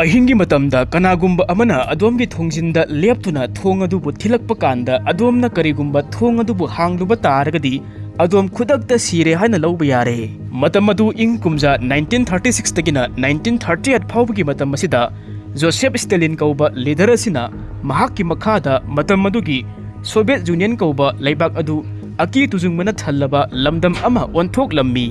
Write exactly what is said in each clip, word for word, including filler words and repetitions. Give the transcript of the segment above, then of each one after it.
ꯑꯍꯤꯡꯒꯤ ꯃꯇꯝꯗ ꯀꯅꯥꯒꯨꯝꯕ ꯑꯃꯅ ꯑꯗꯣꯝꯒꯤ ꯊꯣꯡꯖꯤꯟꯗ ꯂꯦꯞꯇꯨꯅ ꯊꯣꯡ ꯑꯗꯨꯕꯨ ꯊꯤꯜꯂꯛꯄ ꯀꯥꯟꯗ, ꯑꯗꯣꯝꯅ ꯀꯔꯤꯒꯨꯝꯕ ꯊꯣꯡ ꯑꯗꯨꯕꯨ ꯍꯥꯡꯂꯨꯕ ꯇꯥꯔꯒꯗꯤ, ꯑꯗꯣꯝ ꯈꯨꯗꯛꯇ ꯁꯤꯔꯦ ꯍꯥꯏꯅ ꯂꯧꯕ ꯌꯥꯔꯦ꯫ ꯃꯇꯝ ꯑꯗꯨ ꯏꯪ ꯀꯨꯝꯖꯥ ꯅꯥꯏꯟꯇꯤꯟ ꯊꯥꯔꯇꯤ ꯁꯤꯛꯁꯇꯒꯤꯅ ꯅꯥꯏꯟꯇꯤꯟ ꯊꯥꯔꯇꯤ ꯑꯩꯠ ꯐꯥꯎꯕꯒꯤ ꯃꯇꯝ ꯑꯁꯤꯗ, ꯖꯣꯁꯦꯐ ꯁ꯭ꯇꯦꯂꯤꯟ ꯀꯧꯕ ꯂꯤꯗꯔ ꯑꯁꯤꯅ ꯃꯍꯥꯛꯀꯤ ꯃꯈꯥꯗ ꯃꯇꯝ ꯑꯗꯨꯒꯤ ꯁꯣꯚꯤꯌꯦꯠ ꯌꯨꯅꯤꯌꯟ ꯀꯧꯕ ꯂꯩꯕꯥꯛ ꯑꯗꯨ ꯑꯀꯤ ꯇꯨꯖꯨꯡꯕꯅ ꯊꯜꯂꯕ ꯂꯝꯗꯝ ꯑꯃ ꯑꯣꯟꯊꯣꯛꯂꯝꯃꯤ꯫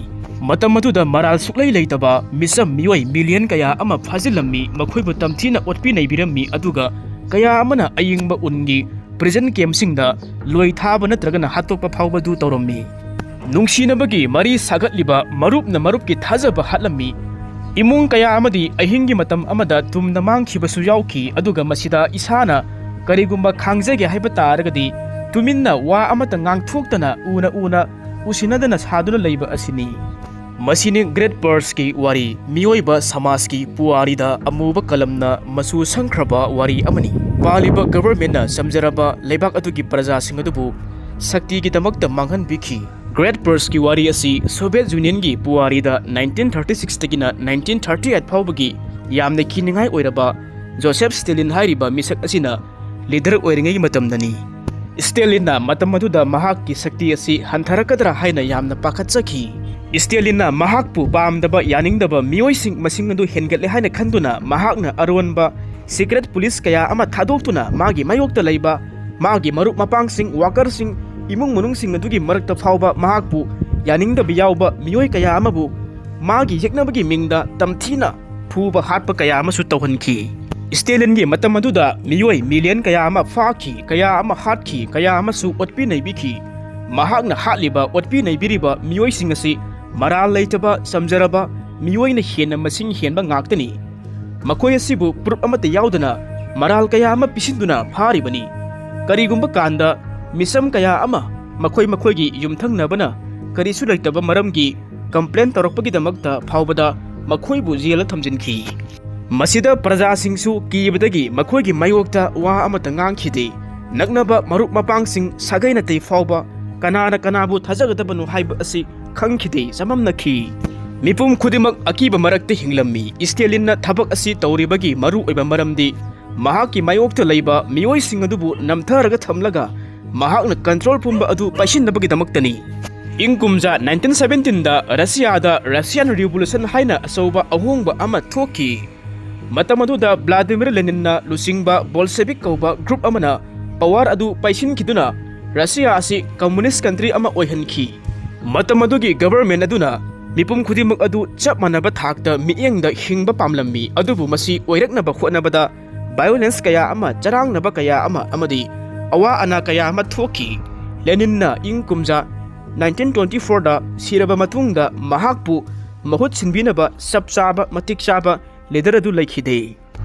ꯃꯇꯝ ꯑꯗꯨꯗ ꯃꯔꯥꯜ ꯁꯨꯛꯂꯩ ꯂꯩꯇꯕ ꯃꯤꯆꯝ ꯃꯤꯑꯣꯏ ꯃꯤꯂꯤꯌꯟ ꯀꯌꯥ ꯑꯃ ꯐꯥꯖꯤꯜꯂꯝꯃꯤ, ꯃꯈꯣꯏꯕꯨ ꯇꯝꯊꯤꯅ ꯑꯣꯠꯄꯤ ꯅꯩꯕꯤꯔꯝꯃꯤ, ꯑꯗꯨꯒ ꯀꯌꯥ ꯑꯃꯅ ꯑꯏꯪꯕ ꯎꯟꯒꯤ ꯄ꯭ꯔꯤꯖꯟ ꯀꯦꯝꯞꯁꯤꯡꯗ ꯂꯣꯏ ꯊꯥꯕ ꯅꯠꯇ꯭ꯔꯒꯅ ꯍꯥꯠꯇꯣꯛꯄ ꯐꯥꯎꯕꯗꯨ ꯇꯧꯔꯝꯃꯤ꯫ ꯅꯨꯡꯁꯤꯅꯕꯒꯤ ꯃꯔꯤ ꯁꯥꯒꯠꯂꯤꯕ ꯃꯔꯨꯞꯅ ꯃꯔꯨꯞꯀꯤ ꯊꯥꯖꯕ ꯍꯥꯠꯂꯝꯃꯤ꯫ ꯏꯃꯨꯡ ꯀꯌꯥ ꯑꯃꯗꯤ ꯑꯍꯤꯡꯒꯤ ꯃꯇꯝ ꯑꯃꯗ ꯇꯨꯝꯅ ꯃꯥꯡꯈꯤꯕꯁꯨ ꯌꯥꯎꯈꯤ, ꯑꯗꯨꯒ ꯃꯁꯤꯗ ꯏꯁꯥꯅ ꯀꯔꯤꯒꯨꯝꯕ ꯈꯥꯡꯖꯒꯦ ꯍꯥꯏꯕ ꯇꯥꯔꯒꯗꯤ, ꯇꯨꯃꯤꯟꯅ ꯋꯥ ꯑꯃꯠꯇ ꯉꯥꯡꯊꯣꯛꯇꯅ, ꯎꯅ ꯎꯅ ꯎꯁꯤꯟꯅꯗꯅ ꯁꯥꯗꯨꯅ ꯂꯩꯕ ꯑꯁꯤꯅꯤ꯫ ꯃꯁꯤꯅꯤ ꯒ꯭ꯔꯦꯠ ꯄꯔꯁꯀꯤ ꯋꯥꯔꯤ, ꯃꯤꯑꯣꯏꯕ ꯁꯃꯥꯖꯀꯤ ꯄꯨꯋꯥꯔꯤꯗ ꯑꯃꯨꯕ ꯀꯂꯝꯅ ꯃꯆꯨ ꯁꯪꯈ꯭ꯔꯕ ꯋꯥꯔꯤ ꯑꯃꯅꯤ꯫ ꯄꯥꯜꯂꯤꯕ ꯒꯚꯔꯟꯃꯦꯟꯠꯅ ꯆꯝꯖꯔꯕ ꯂꯩꯕꯥꯛ ꯑꯗꯨꯒꯤ ꯄ꯭ꯔꯖꯥꯁꯤꯡ ꯑꯗꯨꯕꯨ ꯁꯛꯇꯤꯒꯤꯗꯃꯛꯇ ꯃꯥꯡꯍꯟꯕꯤꯈꯤ꯫ ꯒ꯭ꯔꯦꯠ ꯄꯔꯁꯀꯤ ꯋꯥꯔꯤ ꯑꯁꯤ ꯁꯣꯚꯤꯌꯦꯠ ꯌꯨꯅꯤꯌꯟꯒꯤ ꯄꯨꯋꯥꯔꯤꯗ ꯅꯥꯏꯟꯇꯤꯟ ꯊꯥꯔꯇꯤ ꯁꯤꯛꯁꯇꯒꯤꯅ ꯅꯥꯏꯟꯇꯤꯟ ꯊꯥꯔꯇꯤ ꯑꯩꯠ ꯐꯥꯎꯕꯒꯤ ꯌꯥꯝꯅ ꯀꯤꯅꯤꯡꯉꯥꯏ ꯑꯣꯏꯔꯕ ꯖꯣꯁꯦꯐ ꯁ꯭ꯇꯦꯂꯤꯟ ꯍꯥꯏꯔꯤꯕ ꯃꯤꯁꯛ ꯑꯁꯤꯅ ꯂꯤꯗꯔ ꯑꯣꯏꯔꯤꯉꯩꯒꯤ ꯃꯇꯝꯗꯅꯤ꯫ ꯁ꯭ꯇꯦꯂꯤꯟꯅ ꯃꯇꯝ ꯑꯗꯨꯗ ꯃꯍꯥꯛꯀꯤ ꯁꯛꯇꯤ ꯑꯁꯤ ꯍꯟꯊꯔꯛꯀꯗ꯭ꯔꯥ ꯍꯥꯏꯅ ꯌꯥꯝꯅ ꯄꯥꯈꯠꯆꯈꯤ꯫ ꯁ꯭ꯇꯦꯂꯤꯟꯅ ꯃꯍꯥꯛꯄꯨ ꯄꯥꯝꯗꯕ, ꯌꯥꯅꯤꯡꯗꯕ ꯃꯤꯑꯣꯏꯁꯤꯡ ꯃꯁꯤꯡ ꯑꯗꯨ ꯍꯦꯟꯒꯠꯂꯦ ꯍꯥꯏꯅ ꯈꯟꯗꯨꯅ, ꯃꯍꯥꯛꯅ ꯑꯔꯣꯟꯕ ꯁꯤꯀ꯭ꯔꯦꯠ ꯄꯨꯂꯤꯁ ꯀꯌꯥ ꯑꯃ ꯊꯥꯗꯣꯛꯇꯨꯅ, ꯃꯥꯒꯤ ꯃꯥꯌꯣꯛꯇ ꯂꯩꯕ ꯃꯥꯒꯤ ꯃꯔꯨꯞ ꯃꯄꯥꯡꯁꯤꯡ, ꯋꯥꯀꯔꯁꯤꯡ, ꯏꯃꯨꯡ ꯃꯅꯨꯡꯁꯤꯡ ꯑꯗꯨꯒꯤ ꯃꯔꯛꯇ ꯐꯥꯎꯕ ꯃꯍꯥꯛꯄꯨ ꯌꯥꯅꯤꯡꯗꯕ ꯌꯥꯎꯕ ꯃꯤꯑꯣꯏ ꯀꯌꯥ ꯑꯃꯕꯨ ꯃꯥꯒꯤ ꯌꯦꯛꯅꯕꯒꯤ ꯃꯤꯡꯗ ꯇꯝꯊꯤꯅ ꯐꯨꯕ ꯍꯥꯠꯄ ꯀꯌꯥ ꯑꯃꯁꯨ ꯇꯧꯍꯟꯈꯤ꯫ ꯁ꯭ꯇꯦꯂꯤꯟꯒꯤ ꯃꯇꯝ ꯑꯗꯨꯗ ꯃꯤꯑꯣꯏ ꯃꯤꯂꯤꯌꯟ ꯀꯌꯥ ꯑꯃ ꯐꯥꯈꯤ, ꯀꯌꯥ ꯑꯃ ꯍꯥꯠꯈꯤ, ꯀꯌꯥ ꯑꯃꯁꯨ ꯑꯣꯠꯄꯤ ꯅꯩꯕꯤꯈꯤ꯫ ꯃꯍꯥꯛꯅ ꯍꯥꯠꯂꯤꯕ, ꯑꯣꯠꯄꯤ ꯅꯩꯕꯤꯔꯤꯕ ꯃꯤꯑꯣꯏꯁꯤꯡ ꯑꯁꯤ ꯃꯔꯥꯜ ꯂꯩꯇꯕ, ꯆꯝꯖꯔꯕ ꯃꯤꯑꯣꯏꯅ ꯍꯦꯟꯅ ꯃꯁꯤꯡ ꯍꯦꯟꯕ ꯉꯥꯛꯇꯅꯤ꯫ ꯃꯈꯣꯏ ꯑꯁꯤꯕꯨ ꯄ꯭ꯔꯨꯞ ꯑꯃꯠꯇ ꯌꯥꯎꯗꯅ ꯃꯔꯥꯜ ꯀꯌꯥ ꯑꯃ ꯄꯤꯁꯤꯟꯗꯨꯅ ꯐꯥꯔꯤꯕꯅꯤ꯫ ꯀꯔꯤꯒꯨꯝꯕ ꯀꯥꯟꯗ ꯃꯤꯆꯝ ꯀꯌꯥ ꯑꯃ ꯃꯈꯣꯏ ꯃꯈꯣꯏꯒꯤ ꯌꯨꯝꯊꯪꯅꯕꯅ ꯀꯔꯤꯁꯨ ꯂꯩꯇꯕ ꯃꯔꯝꯒꯤ ꯀꯝꯄ꯭ꯂꯦꯟ ꯇꯧꯔꯛꯄꯒꯤꯗꯃꯛꯇ ꯐꯥꯎꯕꯗ ꯃꯈꯣꯏꯕꯨ ꯖꯦꯜꯗ ꯊꯝꯖꯤꯟꯈꯤ꯫ ꯃꯁꯤꯗ ꯄ꯭ꯔꯖꯥꯁꯤꯡꯁꯨ ꯀꯤꯕꯗꯒꯤ ꯃꯈꯣꯏꯒꯤ ꯃꯥꯌꯣꯛꯇ ꯋꯥ ꯑꯃꯠꯇ ꯉꯥꯡꯈꯤꯗꯦ꯫ ꯅꯛꯅꯕ ꯃꯔꯨꯞ ꯃꯄꯥꯡꯁꯤꯡ, ꯁꯥꯒꯩ ꯅꯥꯇꯩ ꯐꯥꯎꯕ ꯀꯅꯥꯅ ꯀꯅꯥꯕꯨ ꯊꯥꯖꯒꯗꯕꯅꯣ ꯍꯥꯏꯕ ꯑꯁꯤ ꯈꯪꯈꯤꯗꯦ, ꯆꯃꯝꯅꯈꯤ꯫ ꯃꯤꯄꯨꯝ ꯈꯨꯗꯤꯡꯃꯛ ꯑꯀꯤꯕ ꯃꯔꯛꯇ ꯍꯤꯡꯂꯝꯃꯤ꯫ ꯁ꯭ꯇꯦꯂꯤꯟꯅ ꯊꯕꯛ ꯑꯁꯤ ꯇꯧꯔꯤꯕꯒꯤ ꯃꯔꯨꯑꯣꯏꯕ ꯃꯔꯝꯗꯤ ꯃꯍꯥꯛꯀꯤ ꯃꯥꯌꯣꯛꯇ ꯂꯩꯕ ꯃꯤꯑꯣꯏꯁꯤꯡ ꯑꯗꯨꯕꯨ ꯅꯝꯊꯔꯒ ꯊꯝꯂꯒ ꯃꯍꯥꯛꯅ ꯀꯟꯇ꯭ꯔꯣꯜ ꯄꯨꯝꯕ ꯑꯗꯨ ꯄꯥꯏꯁꯤꯟꯅꯕꯒꯤꯗꯃꯛꯇꯅꯤ꯫ ꯏꯪ ꯀꯨꯝꯖꯥ ꯅꯥꯏꯟꯇꯤꯟ ꯁꯕꯦꯟꯇꯤꯟꯗ ꯔꯁꯤꯌꯥꯗ Russian Revolution ꯍꯥꯏꯅ ꯑꯆꯧꯕ ꯑꯍꯣꯡꯕ ꯑꯃ ꯊꯣꯛꯈꯤ꯫ ꯃꯇꯝ ꯑꯗꯨꯗ ꯕ꯭ꯂꯥꯗꯤꯃꯤꯔ ꯂꯦꯅꯤꯟꯅ ꯂꯨꯆꯤꯡꯕ ꯕꯣꯜꯁꯦꯕꯤꯛ ꯀꯧꯕ ꯒ꯭ꯔꯨꯞ ꯑꯃꯅ ꯄꯋꯥꯔ ꯑꯗꯨ ꯄꯥꯏꯁꯤꯟꯈꯤꯗꯨꯅ ꯔꯁꯤꯌꯥ ꯑꯁꯤ ꯀꯝꯃꯨꯅꯤꯁ ꯀꯟꯇ꯭ꯔꯤ ꯑꯃ ꯑꯣꯏꯍꯟꯈꯤ꯫ ꯃꯇꯝ ꯑꯗꯨꯒꯤ ꯒꯕꯔꯃꯦꯟ ꯑꯗꯨꯅ ꯃꯤꯄꯨꯝ ꯈꯨꯗꯤꯡꯃꯛ ꯑꯗꯨ ꯆꯞ ꯃꯥꯟꯅꯕ ꯊꯥꯛꯇ ꯃꯤꯠꯌꯦꯡꯗ ꯍꯤꯡꯕ ꯄꯥꯝꯂꯝꯃꯤ, ꯑꯗꯨꯕꯨ ꯃꯁꯤ ꯑꯣꯏꯔꯛꯅꯕ ꯍꯣꯠꯅꯕꯗ violence ꯀꯌꯥ ꯑꯃ, ꯆꯔꯥꯡꯅꯕ ꯀꯌꯥ ꯑꯃ ꯑꯃꯗꯤ ꯑꯋꯥ ꯑꯅꯥ ꯀꯌꯥ ꯑꯃ ꯊꯣꯛꯈꯤ꯫ ꯂꯦꯅꯤꯟꯅ ꯏꯪ ꯀꯨꯝꯖꯥ ꯅꯥꯏꯟꯇꯤꯟ ꯇ꯭ꯋꯦꯟꯇꯤ ꯐꯣꯔꯗ ꯁꯤꯔꯕ ꯃꯇꯨꯡꯗ ꯃꯍꯥꯛꯄꯨ ꯃꯍꯨꯠ ꯁꯤꯟꯕꯤꯅꯕ ꯆꯞ ꯆꯥꯕ, ꯃꯇꯤꯛ ꯆꯥꯕ ꯂꯤꯗꯔ ꯑꯗꯨ ꯂꯩꯈꯤꯗꯦ꯫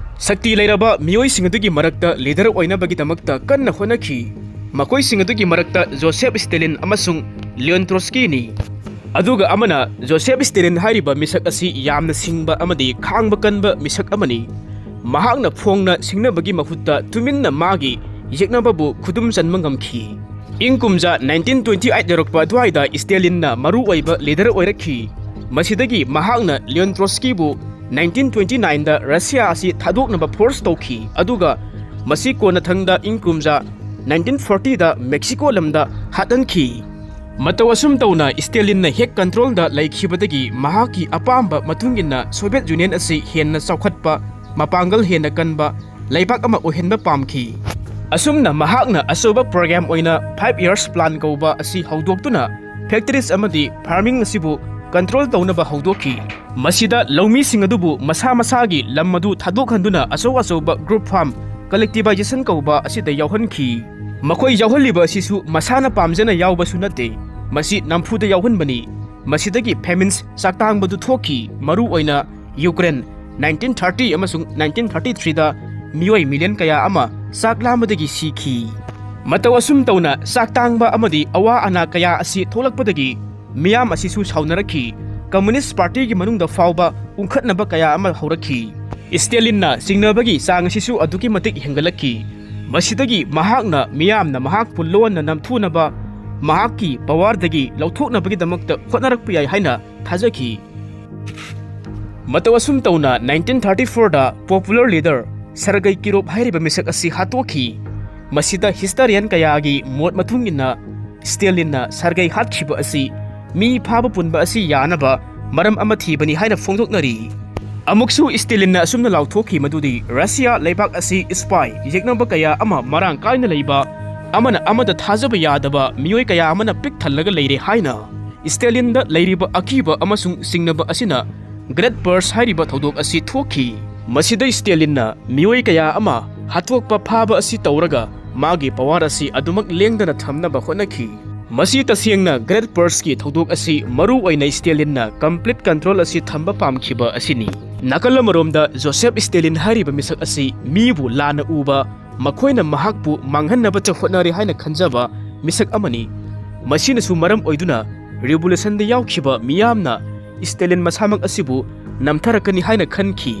ꯁꯛꯇꯤ ꯂꯩꯔꯕ ꯃꯤꯑꯣꯏꯁꯤꯡ ꯑꯗꯨꯒꯤ ꯃꯔꯛꯇ ꯂꯤꯗꯔ ꯑꯣꯏꯅꯕꯒꯤꯗꯃꯛꯇ ꯀꯟꯅ ꯍꯣꯠꯅꯈꯤ꯫ ꯃꯈꯣꯏꯁꯤꯡ ꯑꯗꯨꯒꯤ ꯃꯔꯛꯇ ꯖꯣꯁꯦꯐ ꯁ꯭ꯇꯦꯂꯤꯟ ꯑꯃꯁꯨꯡ ꯂꯤꯌꯣꯟ ꯇ꯭ꯔꯣꯠꯁꯀꯤꯅꯤ꯫ ꯑꯗꯨꯒ ꯑꯃꯅ, ꯖꯣꯁꯦꯐ ꯁ꯭ꯇꯦꯂꯤꯟ ꯍꯥꯏꯔꯤꯕ ꯃꯤꯁꯛ ꯑꯁꯤ ꯌꯥꯝꯅ ꯁꯤꯡꯕ ꯑꯃꯗꯤ ꯈꯥꯡꯕ ꯀꯟꯕ ꯃꯤꯁꯛ ꯑꯃꯅꯤ꯫ ꯃꯍꯥꯛꯅ ꯐꯣꯡꯅ ꯁꯤꯡꯅꯕꯒꯤ ꯃꯍꯨꯠꯇ ꯇꯨꯃꯤꯟꯅ ꯃꯥꯒꯤ ꯌꯦꯛꯅꯕꯕꯨ ꯈꯨꯗꯨꯝ ꯆꯟꯕ ꯉꯝꯈꯤ꯫ ꯏꯪ ꯀꯨꯝꯖꯥ ꯅꯥꯏꯟꯇꯤꯟ ꯇ꯭ꯋꯦꯟꯇꯤ ꯑꯩꯠ ꯌꯧꯔꯛꯄ ꯑꯗꯨꯋꯥꯏꯗ ꯁ꯭ꯇꯦꯂꯤꯟꯅ ꯃꯔꯨꯑꯣꯏꯕ ꯂꯤꯗꯔ ꯑꯣꯏꯔꯛꯈꯤ꯫ ꯃꯁꯤꯗꯒꯤ ꯃꯍꯥꯛꯅ ꯂꯤꯌꯣꯟ ꯇ꯭ꯔꯣꯠꯁꯀꯤꯕꯨ ꯅꯥꯏꯟꯇꯤꯟ ꯇ꯭ꯋꯦꯟꯇꯤ ꯅꯥꯏꯟꯗ ꯔꯁꯤꯌꯥ ꯑꯁꯤ ꯊꯥꯗꯣꯛꯅꯕ ꯐꯣꯔꯁ ꯇꯧꯈꯤ, ꯑꯗꯨꯒ ꯃꯁꯤ ꯀꯣꯟꯅꯊꯪꯗ ꯏꯪ ꯀꯨꯝꯖꯥ ꯅꯥꯏꯟꯇꯤꯟ ꯐꯣꯔꯇꯤꯗ ꯃꯦꯛꯁꯤꯀꯣ ꯂꯝꯗ ꯍꯥꯠꯍꯟꯈꯤ꯫ ꯃꯇꯧ ꯑꯁꯨꯝ ꯇꯧꯅ ꯁ꯭ꯇꯦꯂꯤꯟꯅ ꯍꯦꯛ ꯀꯟꯇ꯭ꯔꯣꯜꯗ ꯂꯩꯈꯤꯕꯗꯒꯤ ꯃꯍꯥꯛꯀꯤ ꯑꯄꯥꯝꯕ ꯃꯇꯨꯡ ꯏꯟꯅ ꯁꯣꯚꯤꯌꯦꯠ ꯌꯨꯅꯤꯌꯟ ꯑꯁꯤ ꯍꯦꯟꯅ ꯆꯥꯎꯈꯠꯄ, ꯃꯄꯥꯡꯒꯜ ꯍꯦꯟꯅ ꯀꯟꯕ ꯂꯩꯕꯥꯛ ꯑꯃ ꯑꯣꯏꯍꯟꯕ ꯄꯥꯝꯈꯤ꯫ ꯑꯁꯨꯝꯅ ꯃꯍꯥꯛꯅ ꯑꯆꯧꯕ ꯄ꯭ꯔꯣꯒ꯭ꯔꯥꯝ ꯑꯣꯏꯅ ꯐꯥꯏꯚ ꯏꯌꯔꯁ ꯄ꯭ꯂꯥꯟ ꯀꯧꯕ ꯑꯁꯤ ꯍꯧꯗꯣꯛꯇꯨꯅ ꯐꯦꯛꯇꯔꯤꯁ ꯑꯃꯗꯤ ꯐꯥꯔꯃꯤꯡ ꯑꯁꯤꯕꯨ ꯀꯟꯇ꯭ꯔꯣꯜ ꯇꯧꯅꯕ ꯍꯧꯗꯣꯛꯈꯤ꯫ ꯃꯁꯤꯗ ꯂꯧꯃꯤꯁꯤꯡ ꯑꯗꯨꯕꯨ ꯃꯁꯥ ꯃꯁꯥꯒꯤ ꯂꯝ ꯑꯗꯨ ꯊꯥꯗꯣꯛꯍꯟꯗꯨꯅ ꯑꯆꯧ ꯑꯆꯧꯕ ꯒ꯭ꯔꯨꯞ ꯐꯥꯔꯝ ꯀꯂꯦꯛꯇꯤꯚꯥꯏꯖꯦꯁꯟ ꯀꯧꯕ ꯑꯁꯤꯗ ꯌꯥꯎꯍꯟꯈꯤ꯫ ꯃꯈꯣꯏ ꯌꯥꯎꯍꯜꯂꯤꯕ ꯑꯁꯤꯁꯨ ꯃꯁꯥꯅ ꯄꯥꯝꯖꯅ ꯌꯥꯎꯕꯁꯨ ꯅꯠꯇꯦ, ꯃꯁꯤ ꯅꯝꯐꯨꯗ ꯌꯥꯎꯍꯟꯕꯅꯤ꯫ ꯃꯁꯤꯗꯒꯤ ꯐꯦꯃꯤꯟꯁ, ꯆꯥꯛꯇꯥꯡꯕꯗꯨ ꯊꯣꯛꯈꯤ, ꯃꯔꯨꯑꯣꯏꯅ ꯌꯨꯀ꯭ꯔꯦꯟ, ꯅꯥꯏꯟꯇꯤꯟ ꯊꯥꯔꯇꯤ ꯑꯃꯁꯨꯡ ꯅꯥꯏꯟꯇꯤꯟ ꯊꯥꯔꯇꯤ ꯊ꯭ꯔꯤꯗ ꯃꯤꯑꯣꯏ ꯃꯤꯂꯤꯌꯟ ꯀꯌꯥ ꯑꯃ ꯆꯥꯛ ꯂꯥꯝꯕꯗꯒꯤ ꯁꯤꯈꯤ꯫ ꯃꯇꯧ ꯑꯁꯨꯝ ꯇꯧꯅ ꯆꯥꯛ ꯇꯥꯡꯕ ꯑꯃꯗꯤ ꯑꯋꯥ ꯑꯅꯥ ꯀꯌꯥ ꯑꯁꯤ ꯊꯣꯛꯂꯛꯄꯗꯒꯤ ꯃꯤꯌꯥꯝ ꯑꯁꯤꯁꯨ ꯁꯥꯎꯅꯔꯛꯈꯤ꯫ ꯀꯝꯃꯨꯅꯤꯁ꯭ꯠ ꯄꯥꯔꯇꯤꯒꯤ ꯃꯅꯨꯡꯗ ꯐꯥꯎꯕ ꯎꯪꯈꯠꯅꯕ ꯀꯌꯥ ꯑꯃ ꯍꯧꯔꯛꯈꯤ꯫ ꯁ꯭ꯇꯦꯂꯤꯟꯅ ꯆꯤꯡꯅꯕꯒꯤ ꯆꯥꯡ ꯑꯁꯤꯁꯨ ꯑꯗꯨꯛꯀꯤ ꯃꯇꯤꯛ ꯍꯦꯟꯒꯠꯂꯛꯈꯤ꯫ ꯃꯁꯤꯗꯒꯤ ꯃꯍꯥꯛꯅ ꯃꯤꯌꯥꯝꯅ ꯃꯍꯥꯛꯄꯨ ꯂꯣꯟꯅ ꯅꯝꯊꯨꯅꯕ, ꯃꯍꯥꯛꯀꯤ ꯄꯋꯥꯔꯗꯒꯤ ꯂꯧꯊꯣꯛꯅꯕꯒꯤꯗꯃꯛꯇ ꯍꯣꯠꯅꯔꯛꯄ ꯌꯥꯏ ꯍꯥꯏꯅ ꯊꯥꯖꯈꯤ꯫ ꯃꯇꯧ ꯑꯁꯨꯝ ꯇꯧꯅ nineteen thirty four ꯗ popular leader Sergei Kirov ꯍꯥꯏꯔꯤꯕ ꯃꯤꯁꯛ ꯑꯁꯤ ꯍꯥꯠꯇꯣꯛꯈꯤ꯫ ꯃꯁꯤꯗ historian ꯀꯌꯥꯒꯤ ꯃꯣꯠ ꯃꯇꯨꯡ ꯏꯟꯅ ꯁ꯭ꯇꯦꯂꯤꯟꯅ ꯁꯔꯒꯩ ꯍꯥꯠꯈꯤꯕ ꯑꯁꯤ ꯃꯤ ꯐꯥꯕ ꯄꯨꯟꯕ ꯑꯁꯤ ꯌꯥꯅꯕ ꯃꯔꯝ ꯑꯃ ꯊꯤꯕꯅꯤ ꯍꯥꯏꯅ ꯐꯣꯡꯗꯣꯛꯅꯔꯤ꯫ ꯑꯃꯨꯛꯁꯨ ꯁ꯭ꯇꯦꯂꯤꯟꯅ ꯑꯁꯨꯝꯅ ꯂꯥꯎꯊꯣꯛꯈꯤ ꯃꯗꯨꯗꯤ ꯔꯁꯤꯌꯥ ꯂꯩꯕꯥꯛ ꯑꯁꯤ spy ꯌꯦꯛꯅꯕ ꯀꯌꯥ ꯑꯃ ꯃꯔꯥꯡ ꯀꯥꯏꯅ ꯂꯩꯕ, ꯑꯃꯅ ꯑꯃꯗ ꯊꯥꯖꯕ ꯌꯥꯗꯕ ꯃꯤꯑꯣꯏ ꯀꯌꯥ ꯑꯃꯅ ꯄꯤꯛ ꯊꯜꯂꯒ ꯂꯩꯔꯦ ꯍꯥꯏꯅ꯫ ꯁ꯭ꯇꯦꯂꯤꯟꯗ ꯂꯩꯔꯤꯕ ꯑꯀꯤꯕ ꯑꯃꯁꯨꯡ ꯆꯤꯡꯅꯕ ꯑꯁꯤꯅ Great Purge ꯍꯥꯏꯔꯤꯕ ꯊꯧꯗꯣꯛ ꯑꯁꯤ ꯊꯣꯛꯈꯤ꯫ ꯃꯁꯤꯗ ꯁ꯭ꯇꯦꯂꯤꯟꯅ ꯃꯤꯑꯣꯏ ꯀꯌꯥ ꯑꯃ ꯍꯥꯠꯇꯣꯛꯄ ꯐꯥꯕ ꯑꯁꯤ ꯇꯧꯔꯒ ꯃꯥꯒꯤ power ꯑꯁꯤ ꯑꯗꯨꯃꯛ ꯂꯦꯡꯗꯅ ꯊꯝꯅꯕ ꯍꯣꯠꯅꯈꯤ꯫ ꯃꯁꯤ ꯇꯁꯦꯡꯅ Great Purge ꯀꯤ ꯊꯧꯗꯣꯛ ꯑꯁꯤ ꯃꯔꯨ ꯑꯣꯏꯅ ꯁ꯭ꯇꯦꯂꯤꯟꯅ complete control ꯑꯁꯤ ꯊꯝꯕ ꯄꯥꯝꯈꯤꯕ ꯑꯁꯤꯅꯤ꯫ ꯅꯥꯀꯜ ꯑꯃꯔꯣꯝꯗ ꯖꯣꯁꯦꯐ ꯁ꯭ꯇꯦꯂꯤꯟ ꯍꯥꯏꯔꯤꯕ ꯃꯤꯁꯛ ꯑꯁꯤ ꯃꯤꯕꯨ ꯂꯥꯟꯅ ꯎꯕ, ꯃꯈꯣꯏꯅ ꯃꯍꯥꯛꯄꯨ ꯃꯥꯡꯍꯟꯅꯕꯇ ꯍꯣꯠꯅꯔꯦ ꯍꯥꯏꯅ ꯈꯟꯖꯕ ꯃꯤꯁꯛ ꯑꯃꯅꯤ꯫ ꯃꯁꯤꯅꯁꯨ ꯃꯔꯝ ꯑꯣꯏꯗꯨꯅ revolution ꯗ ꯌꯥꯎꯈꯤꯕ ꯃꯤꯌꯥꯝꯅ ꯁ꯭ꯇꯦꯂꯤꯟ ꯃꯁꯥꯃꯛ ꯑꯁꯤꯕꯨ ꯅꯝꯊꯔꯛꯀꯅꯤ ꯍꯥꯏꯅ ꯈꯟꯈꯤ꯫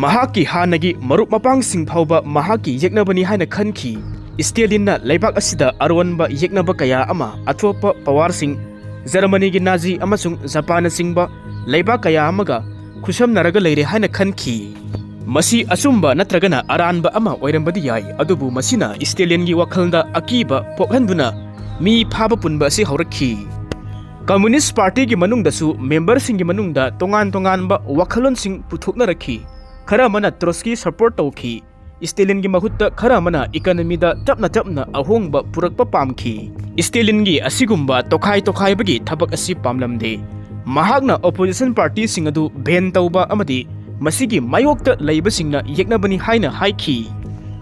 ꯃꯍꯥꯛꯀꯤ ꯍꯥꯟꯅꯒꯤ ꯃꯔꯨꯞ ꯃꯄꯥꯡꯁꯤꯡ ꯐꯥꯎꯕ ꯃꯍꯥꯛꯀꯤ ꯌꯦꯛꯅꯕꯅꯤ ꯍꯥꯏꯅ ꯈꯟꯈꯤ꯫ ꯁ꯭ꯇꯦꯂꯤꯟꯅ ꯂꯩꯕꯥꯛ ꯑꯁꯤꯗ ꯑꯔꯣꯟꯕ ꯌꯦꯛꯅꯕ ꯀꯌꯥ ꯑꯃ ꯑꯇꯣꯞꯄ power ꯁꯤꯡ, ꯖꯔꯃꯅꯤꯒꯤ ꯅꯥꯖꯤ ꯑꯃꯁꯨꯡ ꯖꯄꯥꯟꯅꯆꯤꯡꯕ ꯂꯩꯕꯥꯛ ꯀꯌꯥ ꯑꯃꯒ ꯈꯨꯠꯁꯝꯅꯔꯒ ꯂꯩꯔꯦ ꯍꯥꯏꯅ ꯈꯟꯈꯤ꯫ ꯃꯁꯤ ꯑꯆꯨꯝꯕ ꯅꯠꯇ꯭ꯔꯒꯅ ꯑꯔꯥꯟꯕ ꯑꯃ ꯑꯣꯏꯔꯝꯕꯗꯤ ꯌꯥꯏ, ꯑꯗꯨꯕꯨ ꯃꯁꯤꯅ ꯁ꯭ꯇꯦꯂꯤꯟꯒꯤ ꯋꯥꯈꯜꯗ ꯑꯀꯤꯕ ꯄꯣꯛꯍꯟꯗꯨꯅ ꯃꯤ ꯐꯥꯕ ꯄꯨꯟꯕ ꯑꯁꯤ ꯍꯧꯔꯛꯈꯤ꯫ Communist Party ꯒꯤ ꯃꯅꯨꯡꯗꯁꯨ member ꯁꯤꯡꯒꯤ ꯃꯅꯨꯡꯗ ꯇꯣꯉꯥꯟ ꯇꯣꯉꯥꯟꯕ ꯋꯥꯈꯜꯂꯣꯟꯁꯤꯡ ꯄꯨꯊꯣꯛꯅꯔꯛꯈꯤ꯫ ꯈꯔ ꯑꯃꯅ ꯇ꯭ꯔꯣꯠꯁꯀꯤ support ꯇꯧꯈꯤ꯫ ꯁ꯭ꯇꯦꯂꯤꯟꯒꯤ ꯃꯍꯨꯠꯇ ꯈꯔ ꯑꯃꯅ economy ꯗ ꯇꯞꯅ ꯇꯞꯅ ꯑꯍꯣꯡꯕ ꯄꯨꯔꯛꯄ ꯄꯥꯝꯈꯤ꯫ ꯁ꯭ꯇꯦꯂꯤꯟꯒꯤ ꯑꯁꯤꯒꯨꯝꯕ ꯇꯣꯈꯥꯏ ꯇꯣꯈꯥꯏꯕꯒꯤ ꯊꯕꯛ ꯑꯁꯤ ꯄꯥꯝꯂꯝꯗꯦ꯫ ꯃꯍꯥꯛꯅ opposition party ꯁꯤꯡ ꯑꯗꯨ ban ꯇꯧꯕ ꯑꯃꯗꯤ ꯃꯁꯤꯒꯤ ꯃꯥꯌꯣꯛꯇ ꯂꯩꯕꯁꯤꯡꯅ ꯌꯦꯛꯅꯕꯅꯤ ꯍꯥꯏꯅ ꯍꯥꯏꯈꯤ꯫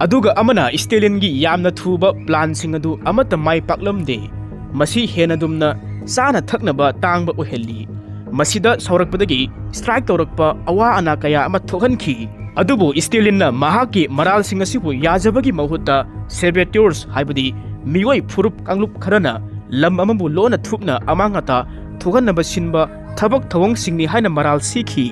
ꯑꯗꯨꯒ ꯑꯃꯅ ꯁ꯭ꯇꯦꯂꯤꯟꯒꯤ ꯌꯥꯝꯅ ꯊꯨꯕ plan ꯁꯤꯡ ꯑꯗꯨ ꯑꯃꯠꯇ ꯃꯥꯏ ꯄꯥꯛꯂꯝꯗꯦ꯫ ꯃꯁꯤ ꯍꯦꯟꯅ ꯗꯨꯝꯅ ꯆꯥꯅ ꯊꯛꯅꯕ ꯇꯥꯡꯕ ꯑꯣꯏꯍꯜꯂꯤ꯫ ꯃꯁꯤꯗ ꯁꯥꯎꯔꯛꯄꯗꯒꯤ strike ꯇꯧꯔꯛꯄ ꯑꯋꯥ ꯑꯅꯥ ꯀꯌꯥ ꯑꯃ ꯊꯣꯛꯍꯟꯈꯤ꯫ ꯑꯗꯨꯕꯨ ꯁ꯭ꯇꯦꯂꯤꯟꯅ ꯃꯍꯥꯛꯀꯤ ꯃꯔꯥꯜꯁꯤꯡ ꯑꯁꯤꯕꯨ ꯌꯥꯖꯕꯒꯤ ꯃꯍꯨꯠꯇ saboteurs ꯍꯥꯏꯕꯗꯤ ꯃꯤꯑꯣꯏ ꯐꯨꯔꯨꯞ ꯀꯥꯡꯂꯨꯞ ꯈꯔꯅ ꯂꯝ ꯑꯃꯕꯨ ꯂꯣꯟꯅ ꯊꯨꯞꯅ ꯑꯃꯥꯡ ꯑꯇꯥ ꯊꯣꯛꯍꯟꯅꯕ ꯁꯤꯟꯕ ꯊꯕꯛ ꯊꯧꯑꯣꯡꯁꯤꯡꯅꯤ ꯍꯥꯏꯅ ꯃꯔꯥꯜ ꯁꯤꯈꯤ꯫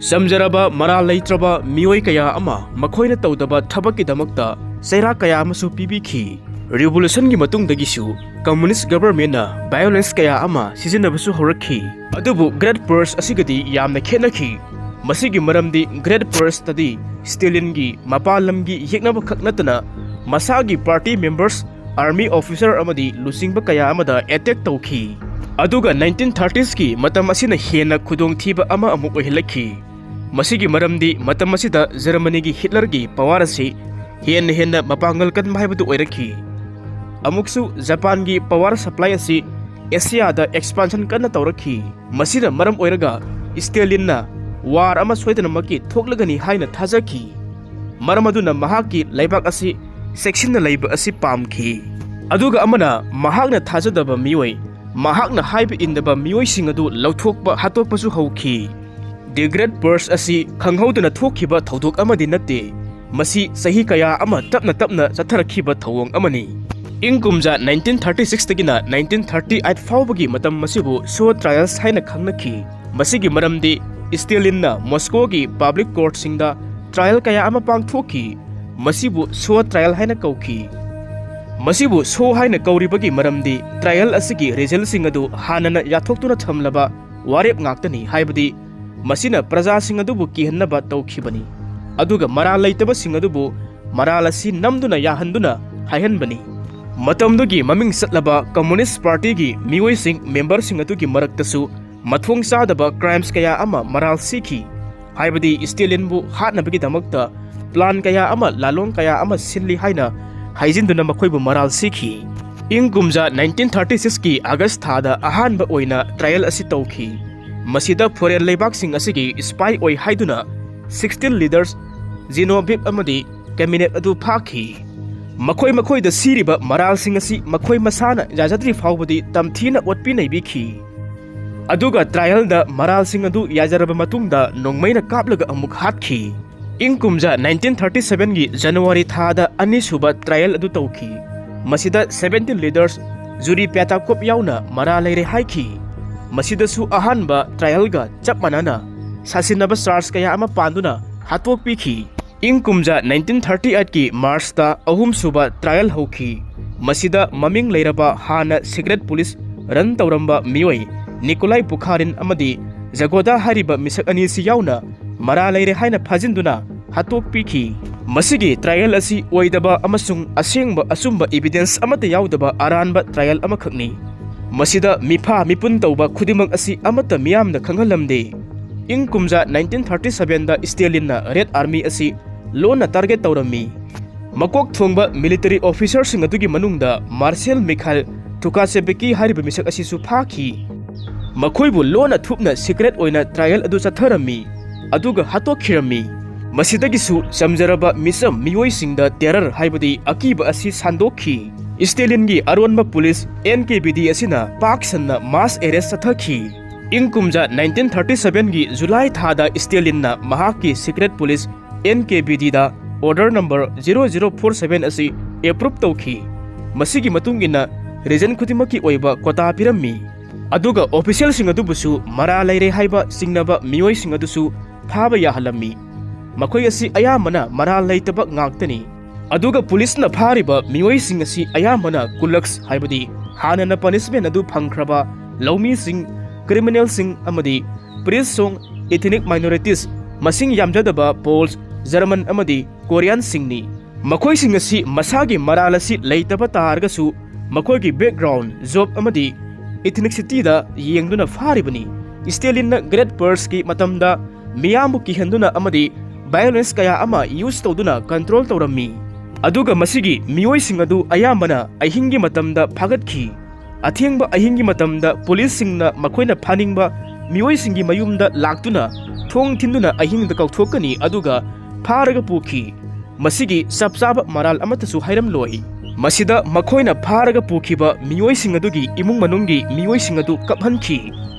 ꯆꯝꯖꯔꯕ, ꯃꯔꯥꯜ ꯂꯩꯇ꯭ꯔꯕ ꯃꯤꯑꯣꯏ ꯀꯌꯥ ꯑꯃ ꯃꯈꯣꯏꯅ ꯇꯧꯗꯕ ꯊꯕꯛꯀꯤꯗꯃꯛꯇ ꯆꯩꯔꯥꯛ ꯀꯌꯥ ꯑꯃꯁꯨ ꯄꯤꯕꯤꯈꯤ꯫ Revolutionꯒꯤ ꯃꯇꯨꯡꯗꯒꯤꯁꯨ communist governmentꯅ violence ꯀꯌꯥ ꯑꯃ ꯁꯤꯖꯤꯟꯅꯕꯁꯨ ꯍꯧꯔꯛꯈꯤ꯫ ꯑꯗꯨꯕꯨ Great Purge ꯑꯁꯤꯒꯗꯤ ꯌꯥꯝꯅ ꯈꯦꯠꯅꯈꯤ꯫ ꯃꯁꯤꯒꯤ ꯃꯔꯝꯗꯤ Great Purgeꯇꯗꯤ Stalinꯒꯤ ꯃꯄꯥꯟ ꯂꯝꯒꯤ ꯌꯦꯛꯅꯕ ꯈꯛ ꯅꯠꯇꯅ ꯃꯁꯥꯒꯤ party members, army officer ꯑꯃꯗꯤ ꯂꯨꯆꯤꯡꯕ ꯀꯌꯥ ꯑꯃꯗ attack ꯇꯧꯈꯤ꯫ ꯑꯗꯨꯒ nineteen thirtiesꯀꯤ ꯃꯇꯝ ꯑꯁꯤꯅ ꯍꯦꯟꯅ ꯈꯨꯗꯣꯡꯊꯤꯕ ꯑꯃ ꯑꯃꯨꯛ ꯑꯣꯏꯍꯜꯂꯛꯈꯤ꯫ ꯃꯁꯤꯒꯤ ꯃꯔꯝꯗꯤ ꯃꯇꯝ ꯑꯁꯤꯗ Germanyꯒꯤ Hitlerꯒꯤ power ꯑꯁꯤ ꯍꯦꯟꯅ ꯍꯦꯟꯅ ꯃꯄꯥꯡꯒꯜ ꯀꯟꯕ ꯍꯥꯏꯕꯗꯨ ꯑꯣꯏꯔꯛꯈꯤ꯫ ꯑꯃꯨꯛꯁꯨ Japanꯒꯤ power supply ꯑꯁꯤ Asiaꯗ expansion ꯀꯟꯅ ꯇꯧꯔꯛꯈꯤ꯫ ꯃꯁꯤꯅ ꯃꯔꯝ ꯑꯣꯏꯔꯒ Stalinꯅ war ꯑꯃ ꯁꯣꯏꯗꯅꯃꯛꯀꯤ ꯊꯣꯛꯂꯒꯅꯤ ꯍꯥꯏꯅ ꯊꯥꯖꯈꯤ꯫ ꯃꯔꯝ ꯑꯗꯨꯅ ꯃꯍꯥꯛꯀꯤ ꯂꯩꯕꯥꯛ ꯑꯁꯤ ꯆꯦꯛꯁꯤꯟꯅ ꯂꯩꯕ ꯑꯁꯤ ꯄꯥꯝꯈꯤ꯫ ꯑꯗꯨꯒ ꯑꯃꯅ ꯃꯍꯥꯛꯅ ꯊꯥꯖꯗꯕ ꯃꯤꯑꯣꯏ, ꯃꯍꯥꯛꯅ ꯍꯥꯏꯕ ꯏꯟꯗꯕ ꯃꯤꯑꯣꯏꯁꯤꯡ ꯑꯗꯨ ꯂꯧꯊꯣꯛꯄ, ꯍꯥꯠꯇꯣꯛꯄꯁꯨ ꯍꯧꯈꯤ꯫ The Great Purge ꯑꯁꯤ ꯈꯪꯍꯧꯗꯅ ꯊꯣꯛꯈꯤꯕ ꯊꯧꯗꯣꯛ ꯑꯃꯗꯤ ꯅꯠꯇꯦ꯫ ꯃꯁꯤ ꯆꯍꯤ ꯀꯌꯥ ꯑꯃ ꯇꯞꯅ ꯇꯞꯅ ꯆꯠꯊꯔꯛꯈꯤꯕ ꯊꯧꯑꯣꯡ ꯑꯃꯅꯤ꯫ ꯏꯪ ꯀꯨꯝꯖꯥ nineteen thirty sixꯇꯒꯤꯅ nineteen thirty eight ꯐꯥꯎꯕꯒꯤ ꯃꯇꯝ ꯑꯁꯤꯕꯨ Shoah Trials ꯍꯥꯏꯅ ꯈꯪꯅꯈꯤ꯫ ꯃꯁꯤꯒꯤ ꯃꯔꯝꯗꯤ Stalinꯅ Moscowꯒꯤ public courtꯁꯤꯡꯗ trial ꯀꯌꯥ ꯑꯃ ꯄꯥꯡꯊꯣꯛꯈꯤ꯫ ꯃꯁꯤꯕꯨ Shoah Trial ꯍꯥꯏꯅ ꯀꯧꯈꯤ꯫ ꯃꯁꯤꯕꯨ Shoah ꯍꯥꯏꯅ ꯀꯧꯔꯤꯕꯒꯤ ꯃꯔꯝꯗꯤ trial ꯑꯁꯤꯒꯤ resultꯁꯤꯡ ꯑꯗꯨ ꯍꯥꯟꯅꯅ ꯌꯥꯊꯣꯛꯇꯨꯅ ꯊꯝꯂꯕ ꯋꯥꯔꯦꯞ ꯉꯥꯛꯇꯅꯤ, ꯍꯥꯏꯕꯗꯤ ꯃꯁꯤꯅ ꯄ꯭ꯔꯖꯥꯁꯤꯡ ꯑꯗꯨꯕꯨ ꯀꯤꯍꯟꯅꯕ ꯇꯧꯈꯤꯕꯅꯤ꯫ ꯑꯗꯨꯒ ꯃꯔꯥꯜ ꯂꯩꯇꯕꯁꯤꯡ ꯑꯗꯨꯕꯨ ꯃꯔꯥꯜ ꯑꯁꯤ ꯅꯝꯗꯨꯅ ꯌꯥꯍꯟꯗꯨꯅ ꯍꯥꯏꯍꯟꯕꯅꯤ꯫ ꯃꯇꯝꯗꯨꯒꯤ ꯃꯃꯤꯡ ꯆꯠꯂꯕ Communist Partyꯒꯤ ꯃꯤꯑꯣꯏꯁꯤꯡ, memberꯁꯤꯡ ꯑꯗꯨꯒꯤ ꯃꯔꯛꯇꯁꯨ ꯃꯊꯣꯡ ꯆꯥꯗꯕ crimes ꯀꯌꯥ ꯑꯃ ꯃꯔꯥꯜ ꯁꯤꯈꯤ, ꯍꯥꯏꯕꯗꯤ Stalinꯕꯨ ꯍꯥꯠꯅꯕꯒꯤꯗꯃꯛꯇ plan ꯀꯌꯥ ꯑꯃ, ꯂꯥꯂꯣꯡ ꯀꯌꯥ ꯑꯃ ꯁꯤꯜꯂꯤ ꯍꯥꯏꯅ ꯍꯥꯏꯖꯤꯟꯗꯨꯅ ꯃꯈꯣꯏꯕꯨ ꯃꯔꯥꯜ ꯁꯤꯈꯤ꯫ ꯏꯪ ꯀꯨꯝꯖꯥ nineteen thirty sixꯀꯤ August ꯊꯥꯗ ꯑꯍꯥꯟꯕ ꯑꯣꯏꯅ trial ꯑꯁꯤ ꯇꯧꯈꯤ꯫ ꯃꯁꯤꯗ foreign ꯂꯩꯕꯥꯛꯁꯤꯡ ꯑꯁꯤꯒꯤ spy ꯑꯣꯏ ꯍꯥꯏꯗꯨꯅ sixteen leaders, Zinoviev ꯑꯃꯗꯤ Kamenev ꯑꯗꯨ ꯐꯥꯈꯤ꯫ ꯃꯈꯣꯏ ꯃꯈꯣꯏꯗ ꯁꯤꯔꯤꯕ ꯃꯔꯥꯜꯁꯤꯡ ꯑꯁꯤ ꯃꯈꯣꯏ ꯃꯁꯥꯅ ꯌꯥꯖꯗ꯭ꯔꯤ ꯐꯥꯎꯕꯗꯤ ꯇꯝꯊꯤꯅ ꯑꯣꯠꯄꯤ ꯅꯩꯕꯤꯈꯤ꯫ ꯑꯗꯨꯒ trialꯗ ꯃꯔꯥꯜꯁꯤꯡ ꯑꯗꯨ ꯌꯥꯖꯔꯕ ꯃꯇꯨꯡꯗ ꯅꯣꯡꯃꯩꯅ ꯀꯥꯞꯂꯒ ꯑꯃꯨꯛ ꯍꯥꯠꯈꯤ꯫ ꯏꯪ ꯀꯨꯝꯖꯥ nineteen thirty sevenꯒꯤ January ꯊꯥꯗ ꯑꯅꯤꯁꯨꯕ trial ꯑꯗꯨ ꯇꯧꯈꯤ꯫ ꯃꯁꯤꯗ seventeen leaders, Yuri Petyakov ꯌꯥꯎꯅ ꯃꯔꯥꯜ ꯂꯩꯔꯦ ꯍꯥꯏꯈꯤ꯫ ꯃꯁꯤꯗꯁꯨ ꯑꯍꯥꯟꯕ trialꯒ ꯆꯞ ꯃꯥꯟꯅꯅ ꯁꯥꯁꯤꯟꯅꯕ charge ꯀꯌꯥ ꯑꯃ ꯄꯥꯟꯗꯨꯅ ꯍꯥꯠꯇꯣꯛꯄꯤꯈꯤ꯫ ꯏꯪ ꯀꯨꯝꯖꯥ nineteen thirty eightꯀꯤ Marchꯇ ꯑꯍꯨꯝꯁꯨꯕ trial ꯍꯧꯈꯤ꯫ ꯃꯁꯤꯗ ꯃꯃꯤꯡ ꯂꯩꯔꯕ ꯍꯥꯟꯅ secret police run ꯇꯧꯔꯝꯕ ꯃꯤꯑꯣꯏ ꯅꯤꯀꯣꯂꯥꯏ ꯄꯨꯈꯥꯔꯤꯟ ꯑꯃꯗꯤ ꯖꯒꯣꯗꯥ ꯍꯥꯏꯔꯤꯕ ꯃꯤꯁꯛ ꯑꯅꯤꯁꯤ ꯌꯥꯎꯅ ꯃꯔꯥꯜ ꯂꯩꯔꯦ ꯍꯥꯏꯅ ꯐꯥꯖꯤꯟꯗꯨꯅ ꯍꯥꯠꯇꯣꯛꯄꯤꯈꯤ꯫ ꯃꯁꯤꯒꯤ trial ꯑꯁꯤ ꯑꯣꯏꯗꯕ ꯑꯃꯁꯨꯡ ꯑꯁꯦꯡꯕ ꯑꯆꯨꯝꯕ evidence ꯑꯃꯠꯇ ꯌꯥꯎꯗꯕ ꯑꯔꯥꯟꯕ trial ꯑꯃꯈꯛꯅꯤ꯫ ꯃꯁꯤꯗ ꯃꯤꯐꯥ ꯃꯤꯄꯨꯟ ꯇꯧꯕ ꯈꯨꯗꯤꯡꯃꯛ ꯑꯁꯤ ꯑꯃꯠꯇ ꯃꯤꯌꯥꯝꯅ ꯈꯪꯍꯜꯂꯝꯗꯦ꯫ ꯏꯪ ꯀꯨꯝꯖꯥ nineteen thirty sevenꯗ ꯁ꯭ꯇꯦꯂꯤꯟꯅ Red Army ꯑꯁꯤ ꯂꯣꯟꯅ target ꯇꯧꯔꯝꯃꯤ꯫ ꯃꯀꯣꯛ ꯊꯣꯡꯕ military officerꯁꯤꯡ ꯑꯗꯨꯒꯤ ꯃꯅꯨꯡꯗ Marshal Mikhail Tukhachevsky ꯍꯥꯏꯔꯤꯕ ꯃꯤꯁꯛ ꯑꯁꯤꯁꯨ ꯐꯥꯈꯤ꯫ ꯃꯈꯣꯏꯕꯨ ꯂꯣꯟꯅ ꯊꯨꯞꯅ secret ꯑꯣꯏꯅ trial ꯑꯗꯨ ꯆꯠꯊꯔꯝꯃꯤ, ꯑꯗꯨꯒ ꯍꯥꯠꯇꯣꯛꯈꯤꯔꯝꯃꯤ꯫ ꯃꯁꯤꯗꯒꯤꯁꯨ ꯆꯝꯖꯔꯕ ꯃꯤꯆꯝ ꯃꯤꯑꯣꯏꯁꯤꯡꯗ terror ꯍꯥꯏꯕꯗꯤ ꯑꯀꯤꯕ ꯑꯁꯤ ꯁꯟꯗꯣꯛꯈꯤ꯫ ꯁ꯭ꯇꯦꯂꯤꯟꯒꯤ ꯑꯔꯣꯟꯕ police N K V D ꯑꯁꯤꯅ ꯄꯥꯛ ꯁꯟꯅ mass arrest ꯆꯠꯊꯈꯤ꯫ ꯏꯪ ꯀꯨꯝꯖꯥ nineteen thirty sevenꯒꯤ July ꯊꯥꯗ ꯁ꯭ꯇꯦꯂꯤꯟꯅ ꯃꯍꯥꯛꯀꯤ secret police N K V Dꯗ Order number zero zero four seven ꯑꯁꯤ approve ꯇꯧꯈꯤ꯫ ꯃꯁꯤꯒꯤ ꯃꯇꯨꯡ ꯏꯟꯅ region ꯈꯨꯗꯤꯡꯃꯛꯀꯤ ꯑꯣꯏꯕ quota ꯄꯤꯔꯝꯃꯤ꯫ ꯑꯗꯨꯒ officialꯁꯤꯡ ꯑꯗꯨꯕꯨꯁꯨ ꯃꯔꯥꯜ ꯂꯩꯔꯦ ꯍꯥꯏꯕ ꯆꯤꯡꯅꯕ ꯃꯤꯑꯣꯏꯁꯤꯡ ꯑꯗꯨꯁꯨ ꯐꯥꯕ ꯌꯥꯍꯜꯂꯝꯃꯤ꯫ ꯃꯈꯣꯏ ꯑꯁꯤ ꯑꯌꯥꯝꯕꯅ ꯃꯔꯥꯜ ꯂꯩꯇꯕ ꯉꯥꯛꯇꯅꯤ꯫ ꯑꯗꯨꯒ policeꯅ ꯐꯥꯔꯤꯕ ꯃꯤꯑꯣꯏꯁꯤꯡ ꯑꯁꯤ ꯑꯌꯥꯝꯕꯅ kulaks ꯍꯥꯏꯕꯗꯤ ꯍꯥꯟꯅꯅ punishment ꯑꯗꯨ ꯐꯪꯈ꯭ꯔꯕ ꯂꯧꯃꯤꯁꯤꯡ, criminalꯁꯤꯡ ꯑꯃꯗꯤ priest song, ethnic minorities, ꯃꯁꯤꯡ ꯌꯥꯝꯖꯗꯕ Poles, German ꯑꯃꯗꯤ Koreanꯁꯤꯡꯅꯤ꯫ ꯃꯈꯣꯏꯁꯤꯡ ꯑꯁꯤ ꯃꯁꯥꯒꯤ ꯃꯔꯥꯜ ꯑꯁꯤ ꯂꯩꯇꯕ ꯇꯥꯔꯒꯁꯨ ꯃꯈꯣꯏꯒꯤ background, job ꯑꯃꯗꯤ ethnicityꯗ ꯌꯦꯡꯗꯨꯅ ꯐꯥꯔꯤꯕꯅꯤ꯫ ꯁ꯭ꯇꯦꯂꯤꯟꯅ Great Purgeꯀꯤ ꯃꯇꯝꯗ ꯃꯤꯌꯥꯝꯕꯨ ꯀꯤꯍꯟꯗꯨꯅ ꯑꯃꯗꯤ violence ꯀꯌꯥ ꯑꯃ use ꯇꯧꯗꯨꯅ control ꯇꯧꯔꯝꯃꯤ꯫ ꯑꯗꯨꯒ ꯃꯁꯤꯒꯤ ꯃꯤꯑꯣꯏꯁꯤꯡ ꯑꯗꯨ ꯑꯌꯥꯝꯕꯅ ꯑꯍꯤꯡꯒꯤ ꯃꯇꯝꯗ ꯐꯥꯒꯠꯈꯤ꯫ ꯑꯊꯦꯡꯕ ꯑꯍꯤꯡꯒꯤ ꯃꯇꯝꯗ policeꯁꯤꯡꯅ ꯃꯈꯣꯏꯅ ꯐꯥꯅꯤꯡꯕ ꯃꯤꯑꯣꯏꯁꯤꯡꯒꯤ ꯃꯌꯨꯝꯗ ꯂꯥꯛꯇꯨꯅ ꯊꯣꯡ ꯊꯤꯟꯗꯨꯅ ꯑꯍꯤꯡꯗ ꯀꯧꯊꯣꯛꯀꯅꯤ ꯑꯗꯨꯒ ꯐꯥꯔꯒ ꯄꯨꯈꯤ꯫ ꯃꯁꯤꯒꯤ ꯆꯞ ꯆꯥꯕ ꯃꯔꯥꯜ ꯑꯃꯠꯇꯁꯨ ꯍꯥꯏꯔꯝꯂꯣꯏ꯫ ꯃꯁꯤꯗ ꯃꯈꯣꯏꯅ ꯐꯥꯔꯒ ꯄꯨꯈꯤꯕ ꯃꯤꯑꯣꯏꯁꯤꯡ ꯑꯗꯨꯒꯤ ꯏꯃꯨꯡ ꯃꯅꯨꯡꯒꯤ ꯃꯤꯑꯣꯏꯁꯤꯡ ꯑꯗꯨ ꯀꯞꯍꯟꯈꯤ꯫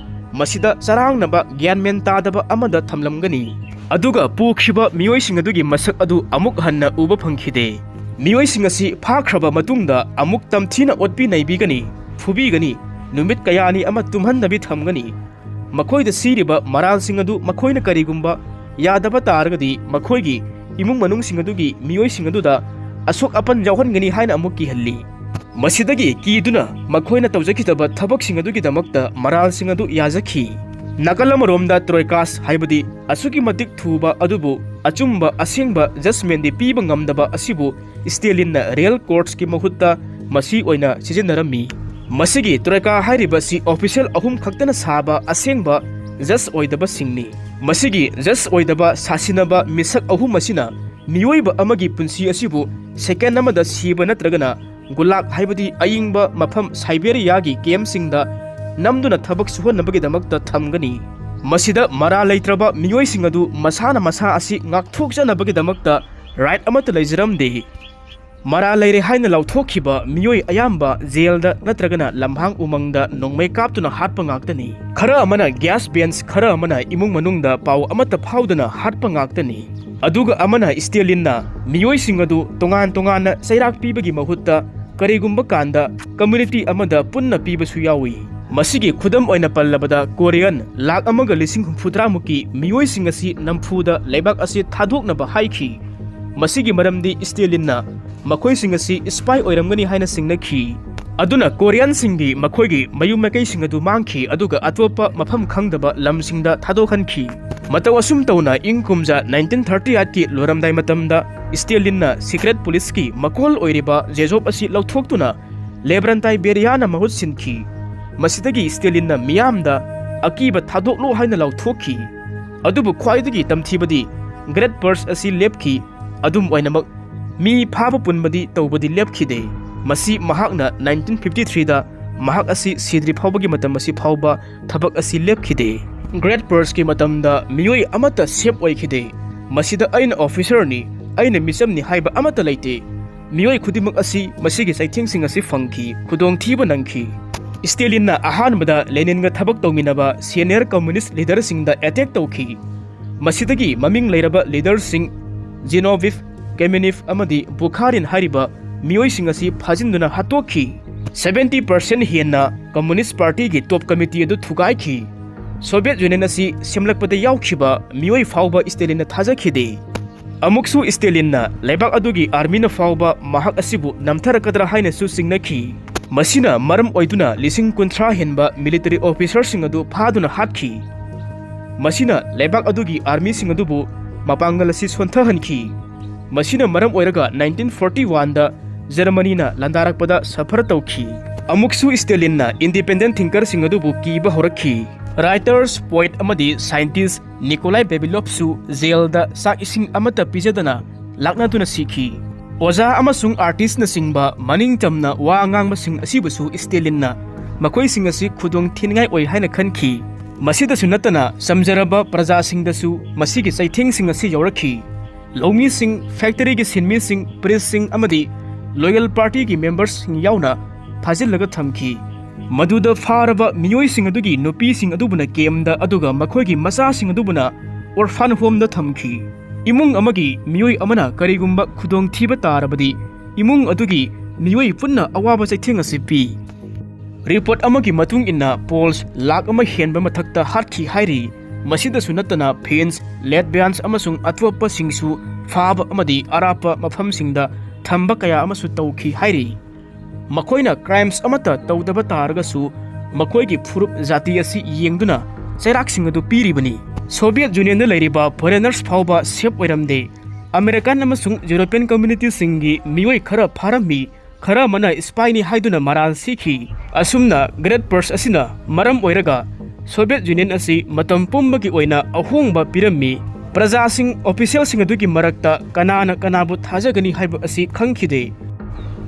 ꯃꯁꯤꯗ ꯆꯔꯥꯡꯅꯕ ꯒ꯭ꯌꯥꯟ ꯃꯦꯟ ꯇꯥꯗꯕ ꯑꯃꯗ ꯊꯝꯂꯝꯒꯅꯤ꯫ ꯑꯗꯨꯒ ꯄꯨꯈꯤꯕ ꯃꯤꯑꯣꯏꯁꯤꯡ ꯑꯗꯨꯒꯤ ꯃꯁꯛ ꯑꯗꯨ ꯑꯃꯨꯛ ꯍꯟꯅ ꯎꯕ ꯐꯪꯈꯤꯗꯦ꯫ ꯃꯤꯑꯣꯏꯁꯤꯡ ꯑꯁꯤ ꯐꯥꯈ꯭ꯔꯕ ꯃꯇꯨꯡꯗ ꯑꯃꯨꯛ ꯇꯝꯊꯤꯅ ꯑꯣꯠꯄꯤ ꯅꯩꯕꯤꯒꯅꯤ, ꯐꯨꯕꯤꯒꯅꯤ, ꯅꯨꯃꯤꯠ ꯀꯌꯥꯅꯤ ꯑꯃ ꯇꯨꯝꯍꯟꯗꯕꯤ ꯊꯝꯒꯅꯤ꯫ ꯃꯈꯣꯏꯗ ꯁꯤꯔꯤꯕ ꯃꯔꯥꯜꯁꯤꯡ ꯑꯗꯨ ꯃꯈꯣꯏꯅ ꯀꯔꯤꯒꯨꯝꯕ ꯌꯥꯗꯕ ꯇꯥꯔꯒꯗꯤ ꯃꯈꯣꯏꯒꯤ ꯏꯃꯨꯡ ꯃꯅꯨꯡꯁꯤꯡ ꯑꯗꯨꯒꯤ ꯃꯤꯑꯣꯏꯁꯤꯡ ꯑꯗꯨꯗ ꯑꯁꯣꯛ ꯑꯄꯟ ꯌꯥꯎꯍꯟꯒꯅꯤ ꯍꯥꯏꯅ ꯑꯃꯨꯛ ꯀꯤꯍꯜꯂꯤ꯫ ꯃꯁꯤꯗꯒꯤ ꯀꯤꯗꯨꯅ ꯃꯈꯣꯏꯅ ꯇꯧꯖꯈꯤꯗꯕ ꯊꯕꯛꯁꯤꯡ ꯑꯗꯨꯒꯤꯗꯃꯛꯇ ꯃꯔꯥꯜꯁꯤꯡ ꯑꯗꯨ ꯌꯥꯖꯈꯤ꯫ ꯅꯥꯀꯜ ꯑꯃꯔꯣꯝꯗ ꯇ꯭ꯔꯣꯏꯀꯥꯁ ꯍꯥꯏꯕꯗꯤ ꯑꯁꯨꯛꯀꯤ ꯃꯇꯤꯛ ꯊꯨꯕ ꯑꯗꯨꯕꯨ ꯑꯆꯨꯝꯕ ꯑꯁꯦꯡꯕ ꯖꯁꯃꯦꯟꯗꯤ ꯄꯤꯕ ꯉꯝꯗꯕ ꯑꯁꯤꯕꯨ ꯁ꯭ꯇꯦꯂꯤꯟꯅ ꯔꯤꯌꯦꯜ ꯀꯣꯔꯠꯁꯀꯤ ꯃꯍꯨꯠꯇ ꯃꯁꯤ ꯑꯣꯏꯅ ꯁꯤꯖꯤꯟꯅꯔꯝꯃꯤ꯫ ꯃꯁꯤꯒꯤ ꯇ꯭ꯔꯣꯏꯀꯥ ꯍꯥꯏꯔꯤꯕ ꯑꯁꯤ ꯑꯣꯐꯤꯁꯦꯜ ꯑꯍꯨꯝ ꯈꯛꯇꯅ ꯁꯥꯕ ꯑꯁꯦꯡꯕ ꯖꯁ ꯑꯣꯏꯗꯕꯁꯤꯡꯅꯤ꯫ ꯃꯁꯤꯒꯤ ꯖꯁ ꯑꯣꯏꯗꯕ ꯁꯥꯁꯤꯟꯅꯕ ꯃꯤꯁꯛ ꯑꯍꯨꯝ ꯑꯁꯤꯅ ꯃꯤꯑꯣꯏꯕ ꯑꯃꯒꯤ ꯄꯨꯟꯁꯤ ꯑꯁꯤꯕꯨ ꯁꯦꯀꯦꯟ ꯑꯃꯗ ꯁꯤꯕ ꯅꯠꯇ꯭ꯔꯒꯅ ꯒꯨꯂꯥꯒ ꯍꯥꯏꯕꯗꯤ ꯑꯏꯪꯕ ꯃꯐꯝ ꯁꯥꯏꯕꯦꯔꯤꯌꯥꯒꯤ ꯀꯦꯝꯞꯁꯤꯡꯗ ꯅꯝꯗꯨꯅ ꯊꯕꯛ ꯁꯨꯍꯟꯅꯕꯒꯤꯗꯃꯛꯇ ꯊꯝꯒꯅꯤ꯫ ꯃꯁꯤꯗ ꯃꯔꯥꯜ ꯂꯩꯇ꯭ꯔꯕ ꯃꯤꯑꯣꯏꯁꯤꯡ ꯑꯗꯨ ꯃꯁꯥꯅ ꯃꯁꯥ ꯑꯁꯤ ꯉꯥꯛꯊꯣꯛꯆꯅꯕꯒꯤꯗꯃꯛꯇ ꯔꯥꯏꯠ ꯑꯃꯠꯇ ꯂꯩꯖꯔꯝꯗꯦ꯫ ꯃꯔꯥꯜ ꯂꯩꯔꯦ ꯍꯥꯏꯅ ꯂꯥꯎꯊꯣꯛꯈꯤꯕ ꯃꯤꯑꯣꯏ ꯑꯌꯥꯝꯕ ꯖꯦꯜꯗ ꯅꯠꯇ꯭ꯔꯒꯅ ꯂꯝꯍꯥꯡ ꯎꯃꯪꯗ ꯅꯣꯡꯃꯩ ꯀꯥꯞꯇꯨꯅ ꯍꯥꯠꯄ ꯉꯥꯛꯇꯅꯤ꯫ ꯈꯔ ꯑꯃꯅ ꯒ꯭ꯌꯥꯁ ꯕꯦꯟꯁ, ꯈꯔ ꯑꯃꯅ ꯏꯃꯨꯡ ꯃꯅꯨꯡꯗ ꯄꯥꯎ ꯑꯃꯠꯇ ꯐꯥꯎꯗꯅ ꯍꯥꯠꯄ ꯉꯥꯛꯇꯅꯤ꯫ ꯑꯗꯨꯒ ꯑꯃꯅ ꯁ꯭ꯇꯦꯂꯤꯟꯅ ꯃꯤꯑꯣꯏꯁꯤꯡ ꯑꯗꯨ ꯇꯣꯉꯥꯟ ꯇꯣꯉꯥꯟꯅ ꯆꯩꯔꯥꯛ ꯄꯤꯕꯒꯤ ꯃꯍꯨꯠꯇ ꯀꯔꯤꯒꯨꯝꯕ ꯀꯥꯟꯗ ꯀꯝꯃ꯭ꯌꯨꯅꯤꯇꯤ ꯑꯃꯗ ꯄꯨꯟꯅ ꯄꯤꯕꯁꯨ ꯌꯥꯎꯏ꯫ ꯃꯁꯤꯒꯤ ꯈꯨꯗꯝ ꯑꯣꯏꯅ ꯄꯜꯂꯕꯗ, ꯀꯣꯔꯤꯌꯟ ꯂꯥꯈ ꯑꯃꯒ ꯂꯤꯁꯤꯡ ꯍꯨꯝꯐꯨꯇꯔꯥ ꯃꯨꯛꯀꯤ ꯃꯤꯑꯣꯏꯁꯤꯡ ꯑꯁꯤ ꯅꯝꯐꯨꯗ ꯂꯩꯕꯥꯛ ꯑꯁꯤ ꯊꯥꯗꯣꯛꯅꯕ ꯍꯥꯏꯈꯤ꯫ ꯃꯁꯤꯒꯤ ꯃꯔꯝꯗꯤ ꯁ꯭ꯇꯦꯂꯤꯟꯅ ꯃꯈꯣꯏꯁꯤꯡ ꯑꯁꯤ ꯁ꯭ꯄꯥꯏ ꯑꯣꯏꯔꯝꯒꯅꯤ ꯍꯥꯏꯅ ꯆꯤꯡꯅꯈꯤ꯫ ꯑꯗꯨꯅ ꯀꯣꯔꯤꯌꯟꯁꯤꯡꯗꯤ ꯃꯈꯣꯏꯒꯤ ꯃꯌꯨꯝ ꯃꯀꯩꯁꯤꯡ ꯑꯗꯨ ꯃꯥꯡꯈꯤ, ꯑꯗꯨꯒ ꯑꯇꯣꯞꯄ ꯃꯐꯝ ꯈꯪꯗꯕ ꯂꯝꯁꯤꯡꯗ ꯊꯥꯗꯣꯛꯍꯟꯈꯤ꯫ ꯃꯇꯧ ꯑꯁꯨꯝ ꯇꯧꯅ ꯏꯪ ꯀꯨꯝꯖꯥ ꯅꯥꯏꯟꯇꯤꯟ ꯊꯥꯔꯇꯤ ꯑꯩꯠꯀꯤ ꯂꯣꯏꯔꯝꯗꯥꯏ ꯃꯇꯝꯗ ꯁ꯭ꯇꯦꯂꯤꯟꯅ ꯁꯤꯀ꯭ꯔꯦꯠ ꯄꯨꯂꯤꯁꯀꯤ ꯃꯀꯣꯜ ꯑꯣꯏꯔꯤꯕ ꯖꯦꯖꯣꯞ ꯑꯁꯤ ꯂꯧꯊꯣꯛꯇꯨꯅ ꯂꯦꯕ꯭ꯔꯟꯇꯥꯏ ꯕꯦꯔꯤꯌꯥꯅ ꯃꯍꯨꯠ ꯁꯤꯟꯈꯤ꯫ ꯃꯁꯤꯗꯒꯤ ꯁ꯭ꯇꯦꯂꯤꯟꯅ ꯃꯤꯌꯥꯝꯗ ꯑꯀꯤꯕ ꯊꯥꯗꯣꯛꯂꯣ ꯍꯥꯏꯅ ꯂꯥꯎꯊꯣꯛꯈꯤ꯫ ꯑꯗꯨꯕꯨ ꯈ꯭ꯋꯥꯏꯗꯒꯤ ꯇꯝꯊꯤꯕꯗꯤ ꯒ꯭ꯔꯦꯠ ꯄꯔꯁ ꯑꯁꯤ ꯂꯦꯞꯈꯤ꯫ ꯑꯗꯨꯝ ꯑꯣꯏꯅꯃꯛ, ꯃꯤ ꯐꯥꯕ ꯄꯨꯟꯕꯗꯤ ꯇꯧꯕꯗꯤ ꯂꯦꯞꯈꯤꯗꯦ꯫ ꯃꯁꯤ ꯃꯍꯥꯛꯅ ꯅꯥꯏꯟꯇꯤꯟ ꯐꯤꯐꯇꯤ ꯊ꯭ꯔꯤꯗ ꯃꯍꯥꯛ ꯑꯁꯤ ꯁꯤꯗ꯭ꯔꯤ ꯐꯥꯎꯕꯒꯤ ꯃꯇꯝ ꯑꯁꯤ ꯐꯥꯎꯕ ꯊꯕꯛ ꯑꯁꯤ ꯂꯦꯞꯈꯤꯗꯦ꯫ ꯒ꯭ꯔꯦꯠ ꯄꯔꯁꯀꯤ ꯃꯇꯝꯗ ꯃꯤꯑꯣꯏ ꯑꯃꯠꯇ ꯁꯦꯞ ꯑꯣꯏꯈꯤꯗꯦ꯫ ꯃꯁꯤꯗ ꯑꯩꯅ ꯑꯣꯐꯤꯁꯔꯅꯤ, ꯑꯩꯅ ꯃꯤꯆꯝꯅꯤ ꯍꯥꯏꯕ ꯑꯃꯠꯇ ꯂꯩꯇꯦ꯫ ꯃꯤꯑꯣꯏ ꯈꯨꯗꯤꯡꯃꯛ ꯑꯁꯤ ꯃꯁꯤꯒꯤ ꯆꯩꯊꯦꯡꯁꯤꯡ ꯑꯁꯤ ꯐꯪꯈꯤ, ꯈꯨꯗꯣꯡꯊꯤꯕ ꯅꯪꯈꯤ꯫ ꯁ꯭ꯇꯦꯂꯤꯟꯅ ꯑꯍꯥꯟꯕꯗ ꯂꯦꯅꯤꯟꯒ ꯊꯕꯛ ꯇꯧꯃꯤꯟꯅꯕ ꯁꯦꯅꯤꯌꯔ ꯀꯝꯃ꯭ꯌꯨꯅꯤꯁ꯭ꯠ ꯂꯤꯗꯔꯁꯤꯡꯗ ꯑꯦꯇꯦꯛ ꯇꯧꯈꯤ꯫ ꯃꯁꯤꯗꯒꯤ ꯃꯃꯤꯡ ꯂꯩꯔꯕ ꯂꯤꯗꯔꯁꯤꯡ ꯖꯤꯅꯣꯚꯤꯐ, ꯀꯦꯃꯤꯅꯤꯐ ꯑꯃꯗꯤ ꯕꯨꯈꯥꯔꯤꯟ ꯍꯥꯏꯔꯤꯕ ꯃꯤꯑꯣꯏꯁꯤꯡ ꯑꯁꯤ ꯐꯥꯖꯤꯟꯗꯨꯅ ꯍꯥꯠꯇꯣꯛꯈꯤ꯫ ꯁꯚꯦꯟꯇꯤ ꯄꯔꯁꯦꯟꯠ ꯍꯦꯟꯅ ꯀꯝꯃ꯭ꯌꯨꯅꯤꯁ꯭ꯠ ꯄꯥꯔꯇꯤꯒꯤ ꯇꯣꯞ ꯀꯃꯤꯇꯤ ꯑꯗꯨ ꯊꯨꯒꯥꯏꯈꯤ꯫ ꯁꯣꯚꯤꯌꯦꯠ ꯌꯨꯅꯤꯌꯟ ꯑꯁꯤ ꯁꯦꯝꯂꯛꯄꯗ ꯌꯥꯎꯈꯤꯕ ꯃꯤꯑꯣꯏ ꯐꯥꯎꯕ ꯁ꯭ꯇꯦꯂꯤꯟꯅ ꯊꯥꯖꯈꯤꯗꯦ꯫ ꯑꯃꯨꯛꯁꯨ ꯁ꯭ꯇꯦꯂꯤꯟꯅ ꯂꯩꯕꯥꯛ ꯑꯗꯨꯒꯤ ꯑꯥꯔꯃꯤꯅ ꯐꯥꯎꯕ ꯃꯍꯥꯛ ꯑꯁꯤꯕꯨ ꯅꯝꯊꯔꯛꯀꯗ꯭ꯔꯥ ꯍꯥꯏꯅꯁꯨ ꯆꯤꯡꯅꯈꯤ꯫ ꯃꯁꯤꯅ ꯃꯔꯝ ꯑꯣꯏꯗꯨꯅ ꯂꯤꯁꯤꯡ ꯀꯨꯟꯊ꯭ꯔꯥ ꯍꯦꯟꯕ ꯃꯤꯂꯤꯇꯔꯤ ꯑꯣꯐꯤꯁꯔꯁꯤꯡ ꯑꯗꯨ ꯐꯥꯗꯨꯅ ꯍꯥꯠꯈꯤ꯫ ꯃꯁꯤꯅ ꯂꯩꯕꯥꯛ ꯑꯗꯨꯒꯤ ꯑꯥꯔꯃꯤꯁꯤꯡ ꯑꯗꯨꯕꯨ ꯃꯄꯥꯡꯒꯜ ꯑꯁꯤ ꯁꯣꯟꯊꯍꯟꯈꯤ꯫ ꯃꯁꯤꯅ ꯃꯔꯝ ꯑꯣꯏꯔꯒ ꯅꯥꯏꯟꯇꯤꯟ ꯐꯣꯔꯇꯤ ꯋꯥꯟꯗ ꯖꯔꯃꯅꯤꯅ ꯂꯥꯟꯗꯥꯔꯛꯄꯗ ꯁꯐꯔ ꯇꯧꯈꯤ꯫ ꯑꯃꯨꯛꯁꯨ ꯁ꯭ꯇꯦꯂꯤꯟꯅ ꯏꯟꯗꯤꯄꯦꯟꯗꯦꯟ ꯊꯤꯡꯀꯔꯁꯤꯡ ꯑꯗꯨꯕꯨ ꯀꯤꯕ ꯍꯧꯔꯛꯈꯤ꯫ ꯔꯥꯏꯇꯔꯁ, ꯄꯣꯏꯠ ꯑꯃꯗꯤ ꯁꯥꯏꯟꯇꯤꯁ ꯅꯤꯀꯣꯂꯥꯏ ꯕꯦꯕꯤꯂꯣꯞꯁꯨ ꯖꯦꯜꯗ ꯆꯥꯛ ꯏꯁꯤꯡ ꯑꯃꯠꯇ ꯄꯤꯖꯗꯅ ꯂꯥꯛꯅꯗꯨꯅ ꯁꯤꯈꯤ꯫ ꯑꯣꯖꯥ ꯑꯃꯁꯨꯡ ꯑꯥꯔꯇꯤꯁꯅꯆꯤꯡꯕ ꯃꯅꯤꯡ ꯇꯝꯅ ꯋꯥ ꯉꯥꯡꯕꯁꯤꯡ ꯑꯁꯤꯕꯨꯁꯨ ꯁ꯭ꯇꯦꯂꯤꯟꯅ ꯃꯈꯣꯏꯁꯤꯡ ꯑꯁꯤ ꯈꯨꯗꯣꯡ ꯊꯤꯅꯤꯡꯉꯥꯏ ꯑꯣꯏ ꯍꯥꯏꯅ ꯈꯟꯈꯤ꯫ ꯃꯁꯤꯗꯁꯨ ꯅꯠꯇꯅ ꯆꯝꯖꯔꯕ ꯄ꯭ꯔꯖꯥꯁꯤꯡꯗꯁꯨ ꯃꯁꯤꯒꯤ ꯆꯩꯊꯦꯡꯁꯤꯡ ꯑꯁꯤ ꯌꯧꯔꯛꯈꯤ꯫ ꯂꯧꯃꯤꯁꯤꯡ, ꯐꯦꯛꯇꯔꯤꯒꯤ ꯁꯤꯟꯃꯤꯁꯤꯡ, ꯄ꯭ꯔꯤꯁꯁꯤꯡ ꯑꯃꯗꯤ ꯂꯣꯌꯦꯜ ꯄꯥꯔꯇꯤꯒꯤ ꯃꯦꯝꯕꯔꯁꯤꯡ ꯌꯥꯎꯅ ꯐꯥꯖꯤꯜꯂꯒ ꯊꯝꯈꯤ꯫ ꯃꯗꯨꯗ ꯐꯥꯔꯕ ꯃꯤꯑꯣꯏꯁꯤꯡ ꯑꯗꯨꯒꯤ ꯅꯨꯄꯤꯁꯤꯡ ꯑꯗꯨꯕꯨꯅ ꯀꯦꯝꯗ, ꯑꯗꯨꯒ ꯃꯈꯣꯏꯒꯤ ꯃꯆꯥꯁꯤꯡ ꯑꯗꯨꯕꯨꯅ ꯑꯣꯔꯐꯥꯟ ꯍꯣꯝꯗ ꯊꯝꯈꯤ꯫ ꯏꯃꯨꯡ ꯑꯃꯒꯤ ꯃꯤꯑꯣꯏ ꯑꯃꯅ ꯀꯔꯤꯒꯨꯝꯕ ꯈꯨꯗꯣꯡꯊꯤꯕ ꯇꯥꯔꯕꯗꯤ, ꯏꯃꯨꯡ ꯑꯗꯨꯒꯤ ꯃꯤꯑꯣꯏ ꯄꯨꯟꯅ ꯑꯋꯥꯕ ꯆꯩꯊꯦꯡ ꯑꯁꯤ ꯄꯤ꯫ ꯔꯤꯄꯣꯔꯠ ꯑꯃꯒꯤ ꯃꯇꯨꯡ ꯏꯟꯅ, ꯄꯣꯜꯁ ꯂꯥꯈ ꯑꯃ ꯍꯦꯟꯕ ꯃꯊꯛꯇ ꯍꯥꯠꯈꯤ ꯍꯥꯏꯔꯤ꯫ ꯃꯁꯤꯗꯁꯨ ꯅꯠꯇꯅ, ꯐ꯭ꯔꯦꯟꯁ, ꯂꯦꯠꯕꯤꯌꯥꯟꯁ ꯑꯃꯁꯨꯡ ꯑꯇꯣꯞꯄꯁꯤꯡꯁꯨ ꯐꯥꯕ ꯑꯃꯗꯤ ꯑꯔꯥꯞꯄ ꯃꯐꯝꯁꯤꯡꯗ ꯊꯝꯕ ꯀꯌꯥ ꯑꯃꯁꯨ ꯇꯧꯈꯤ ꯍꯥꯏꯔꯤ꯫ ꯃꯈꯣꯏꯅ ꯀ꯭ꯔꯥꯏꯝꯁ ꯑꯃꯠꯇ ꯇꯧꯗꯕ ꯇꯥꯔꯒꯁꯨ, ꯃꯈꯣꯏꯒꯤ ꯐꯨꯔꯨꯞ ꯖꯥꯇꯤ ꯑꯁꯤ ꯌꯦꯡꯗꯨꯅ ꯆꯩꯔꯥꯛꯁꯤꯡ ꯑꯗꯨ ꯄꯤꯔꯤꯕꯅꯤ꯫ ꯁꯣꯚꯤꯌꯦꯠ ꯌꯨꯅꯤꯌꯟꯗ ꯂꯩꯔꯤꯕ ꯐꯣꯔꯦꯅꯔꯁ ꯐꯥꯎꯕ ꯁꯦꯐ ꯑꯣꯏꯔꯝꯗꯦ꯫ ꯑꯃꯦꯔꯤꯀꯥꯟ ꯑꯃꯁꯨꯡ ꯌꯨꯔꯣꯄꯤꯌꯟ ꯀꯝꯃ꯭ꯌꯨꯅꯤꯇꯤꯁꯤꯡꯒꯤ ꯃꯤꯑꯣꯏ ꯈꯔ ꯐꯥꯔꯝꯃꯤ, ꯈꯔ ꯑꯃꯅ ꯁ꯭ꯄꯥꯏꯅꯤ ꯍꯥꯏꯗꯨꯅ ꯃꯔꯥꯜ ꯁꯤꯈꯤ꯫ ꯑꯁꯨꯝꯅ ꯒ꯭ꯔꯦꯠ ꯄꯔꯁ ꯑꯁꯤꯅ ꯃꯔꯝ ꯑꯣꯏꯔꯒ ꯁꯣꯚꯤꯌꯦꯠ ꯌꯨꯅꯤꯌꯟ ꯑꯁꯤ ꯃꯇꯝ ꯄꯨꯝꯕꯒꯤ ꯑꯣꯏꯅ ꯑꯍꯣꯡꯕ ꯄꯤꯔꯝꯃꯤ꯫ ꯄ꯭ꯔꯖꯥꯁꯤꯡ, ꯑꯣꯐꯤꯁꯤꯌꯦꯜꯁꯤꯡ ꯑꯗꯨꯒꯤ ꯃꯔꯛꯇ ꯀꯅꯥꯅ ꯀꯅꯥꯕꯨ ꯊꯥꯖꯒꯅꯤ ꯍꯥꯏꯕ ꯑꯁꯤ ꯈꯪꯈꯤꯗꯦ꯫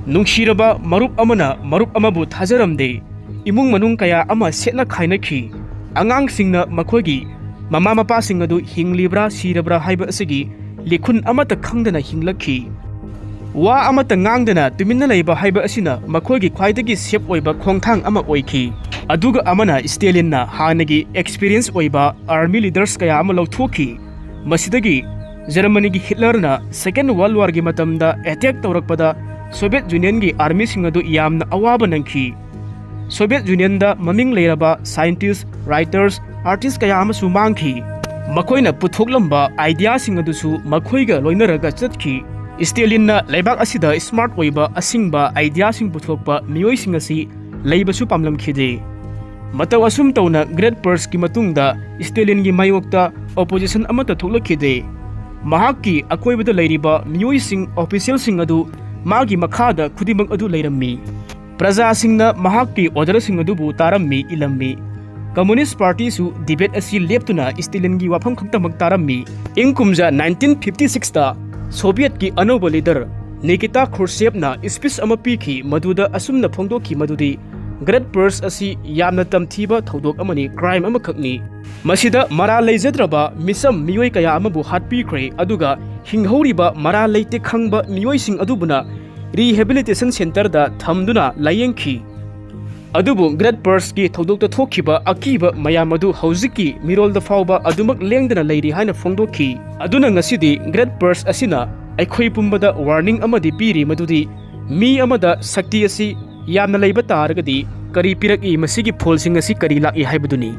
ꯅꯨꯡꯁꯤꯔꯕ ꯃꯔꯨꯞ ꯑꯃꯅ ꯃꯔꯨꯞ ꯑꯃꯕꯨ ꯊꯥꯖꯔꯝꯗꯦ꯫ ꯏꯃꯨꯡ ꯃꯅꯨꯡ ꯀꯌꯥ ꯑꯃ ꯁꯦꯠꯅ ꯈꯥꯏꯅꯈꯤ꯫ ꯑꯉꯥꯡꯁꯤꯡꯅ ꯃꯈꯣꯏꯒꯤ ꯃꯃꯥ ꯃꯄꯥꯁꯤꯡ ꯑꯗꯨ ꯍꯤꯡꯂꯤꯕ꯭ꯔꯥ ꯁꯤꯔꯕ꯭ꯔꯥ ꯍꯥꯏꯕ ꯑꯁꯤꯒꯤ ꯂꯤꯈꯨꯟ ꯑꯃꯠꯇ ꯈꯪꯗꯅ ꯍꯤꯡꯂꯛꯈꯤ꯫ ꯋꯥ ꯑꯃꯠꯇ ꯉꯥꯡꯗꯅ ꯇꯨꯃꯤꯟꯅ ꯂꯩꯕ ꯍꯥꯏꯕ ꯑꯁꯤꯅ ꯃꯈꯣꯏꯒꯤ ꯈ꯭ꯋꯥꯏꯗꯒꯤ ꯁꯦꯐ ꯑꯣꯏꯕ ꯈꯣꯡꯊꯥꯡ ꯑꯃ ꯑꯣꯏꯈꯤ꯫ ꯑꯗꯨꯒ ꯑꯃꯅ ꯁ꯭ꯇꯦꯂꯤꯟꯅ ꯍꯥꯟꯅꯒꯤ ꯑꯦꯛꯁꯄꯤꯔꯤꯌꯦꯟꯁ ꯑꯣꯏꯕ ꯑꯥꯔꯃꯤ ꯂꯤꯗꯔꯁ ꯀꯌꯥ ꯑꯃ ꯂꯧꯊꯣꯛꯈꯤ꯫ ꯃꯁꯤꯗꯒꯤ ꯖꯔꯃꯅꯤꯒꯤ ꯍꯤꯠꯂꯔꯅ ꯁꯦꯀꯦꯟ ꯋꯥꯔꯜ ꯋꯥꯔꯒꯤ ꯃꯇꯝꯗ ꯑꯦꯇꯦꯛ ꯇꯧꯔꯛꯄꯗ ꯁꯣꯚꯤꯌꯦꯠ ꯌꯨꯅꯤꯌꯟꯒꯤ ꯑꯥꯔꯃꯤꯁꯤꯡ ꯑꯗꯨ ꯌꯥꯝꯅ ꯑꯋꯥꯕ ꯅꯪꯈꯤ꯫ ꯁꯣꯚꯤꯌꯦꯠ ꯌꯨꯅꯤꯌꯟꯗ ꯃꯃꯤꯡ ꯂꯩꯔꯕ ꯁꯥꯏꯟꯇꯤꯁ, ꯔꯥꯏꯇꯔꯁ, ꯑꯥꯔꯇꯤꯁ ꯀꯌꯥ ꯑꯃꯁꯨ ꯃꯥꯡꯈꯤ꯫ ꯃꯈꯣꯏꯅ ꯄꯨꯊꯣꯛꯂꯝꯕ ꯑꯥꯏꯗꯤꯌꯥꯁꯤꯡ ꯑꯗꯨꯁꯨ ꯃꯈꯣꯏꯒ ꯂꯣꯏꯅꯔꯒ ꯆꯠꯈꯤ꯫ ꯁ꯭ꯇꯦꯂꯤꯟꯅ ꯂꯩꯕꯥꯛ ꯑꯁꯤꯗ ꯁ꯭ꯃꯥꯔꯠ ꯑꯣꯏꯕ ꯑꯁꯤꯡꯕ ꯑꯥꯏꯗꯤꯌꯥꯁꯤꯡ ꯄꯨꯊꯣꯛꯄ ꯃꯤꯑꯣꯏꯁꯤꯡ ꯑꯁꯤ ꯂꯩꯕꯁꯨ ꯄꯥꯝꯂꯝꯈꯤꯗꯦ꯫ ꯃꯇꯧ ꯑꯁꯨꯝ ꯇꯧꯅ ꯒ꯭ꯔꯦꯠ ꯄꯔꯁꯀꯤ ꯃꯇꯨꯡꯗ ꯁ꯭ꯇꯦꯂꯤꯟꯒꯤ ꯃꯥꯌꯣꯛꯇ ꯑꯣꯄꯣꯖꯤꯁꯟ ꯑꯃꯠꯇ ꯊꯣꯛꯂꯛꯈꯤꯗꯦ꯫ ꯃꯍꯥꯛꯀꯤ ꯑꯀꯣꯏꯕꯗ ꯂꯩꯔꯤꯕ ꯃꯤꯑꯣꯏꯁꯤꯡ, ꯑꯣꯐꯤꯁꯤꯌꯦꯜꯁꯤꯡ ꯑꯗꯨ ꯃꯥꯒꯤ ꯃꯈꯥꯗ ꯈꯨꯗꯤꯡꯃꯛ ꯑꯗꯨ ꯂꯩꯔꯝꯃꯤ꯫ ꯄ꯭ꯔꯖꯥꯁꯤꯡꯅ ꯃꯍꯥꯛꯀꯤ ꯑꯣꯔꯗꯔꯁꯤꯡ ꯑꯗꯨꯕꯨ ꯇꯥꯔꯝꯃꯤ, ꯏꯜꯂꯝꯃꯤ꯫ ꯀꯝꯃꯨꯅꯤꯁ꯭ꯠ ꯄꯥꯔꯇꯤꯁꯨ ꯗꯤꯕꯦꯠ ꯑꯁꯤ ꯂꯦꯞꯇꯨꯅ ꯁ꯭ꯇꯦꯂꯤꯟꯒꯤ ꯋꯥꯐꯝ ꯈꯛꯇꯃꯛ ꯇꯥꯔꯝꯃꯤ꯫ ꯏꯪ ꯀꯨꯝꯖꯥ ꯅꯥꯏꯟꯇꯤꯟ ꯐꯤꯐꯇꯤ ꯁꯤꯛꯁꯇ ꯁꯣꯚꯤꯌꯦꯠꯀꯤ ꯑꯅꯧꯕ ꯂꯤꯗꯔ ꯅꯤꯀꯤꯇꯥ ꯈ꯭ꯔꯨꯁꯆꯦꯚꯅ ꯁ꯭ꯄꯤꯆ ꯑꯃ ꯄꯤꯈꯤ, ꯃꯗꯨꯗ ꯑꯁꯨꯝꯅ ꯐꯣꯡꯗꯣꯛꯈꯤ ꯃꯗꯨꯗꯤ ꯒ꯭ꯔꯦꯠ ꯄꯔꯁ ꯑꯁꯤ ꯌꯥꯝꯅ ꯇꯝꯊꯤꯕ ꯊꯧꯗꯣꯛ ꯑꯃꯅꯤ, ꯀ꯭ꯔꯥꯏꯝ ꯑꯃꯈꯛꯅꯤ꯫ ꯃꯁꯤꯗ ꯃꯔꯥꯜ ꯂꯩꯖꯗ꯭ꯔꯕ ꯃꯤꯆꯝ ꯃꯤꯑꯣꯏ ꯀꯌꯥ ꯑꯃꯕꯨ ꯍꯥꯠꯄꯤꯈ꯭ꯔꯦ, ꯑꯗꯨꯒ ꯍꯤꯡꯍꯧꯔꯤꯕ ꯃꯔꯥꯜ ꯂꯩꯇꯦ ꯈꯪꯕ ꯃꯤꯑꯣꯏꯁꯤꯡ ꯑꯗꯨꯕꯨꯅ ꯔꯤꯍꯦꯕꯤꯂꯤꯇꯦꯁꯟ ꯁꯦꯟꯇꯔꯗ ꯊꯝꯗꯨꯅ ꯂꯥꯌꯦꯡꯈꯤ꯫ ꯑꯗꯨꯕꯨ ꯒ꯭ꯔꯦꯠ ꯄꯔꯁꯀꯤ ꯊꯧꯗꯣꯛꯇ ꯊꯣꯛꯈꯤꯕ ꯑꯀꯤꯕ ꯃꯌꯥꯝ ꯑꯗꯨ ꯍꯧꯖꯤꯛꯀꯤ ꯃꯤꯔꯣꯜꯗ ꯐꯥꯎꯕ ꯑꯗꯨꯃꯛ ꯂꯦꯡꯗꯅ ꯂꯩꯔꯤ ꯍꯥꯏꯅ ꯐꯣꯡꯗꯣꯛꯈꯤ꯫ ꯑꯗꯨꯅ ꯉꯁꯤꯗꯤ ꯒ꯭ꯔꯦꯠ ꯄꯔꯁ ꯑꯁꯤꯅ ꯑꯩꯈꯣꯏ ꯄꯨꯝꯕꯗ ꯋꯥꯔꯅꯤꯡ ꯑꯃꯗꯤ ꯄꯤꯔꯤ, ꯃꯗꯨꯗꯤ ꯃꯤ ꯑꯃꯗ ꯁꯛꯇꯤ ꯑꯁꯤ ꯌꯥꯝꯅ ꯂꯩꯕ ꯇꯥꯔꯒꯗꯤ ꯀꯔꯤ ꯄꯤꯔꯛꯏ, ꯃꯁꯤꯒꯤ ꯐꯣꯜꯁꯤꯡ ꯑꯁꯤ ꯀꯔꯤ ꯂꯥꯛꯏ ꯍꯥꯏꯕꯗꯨꯅꯤ꯫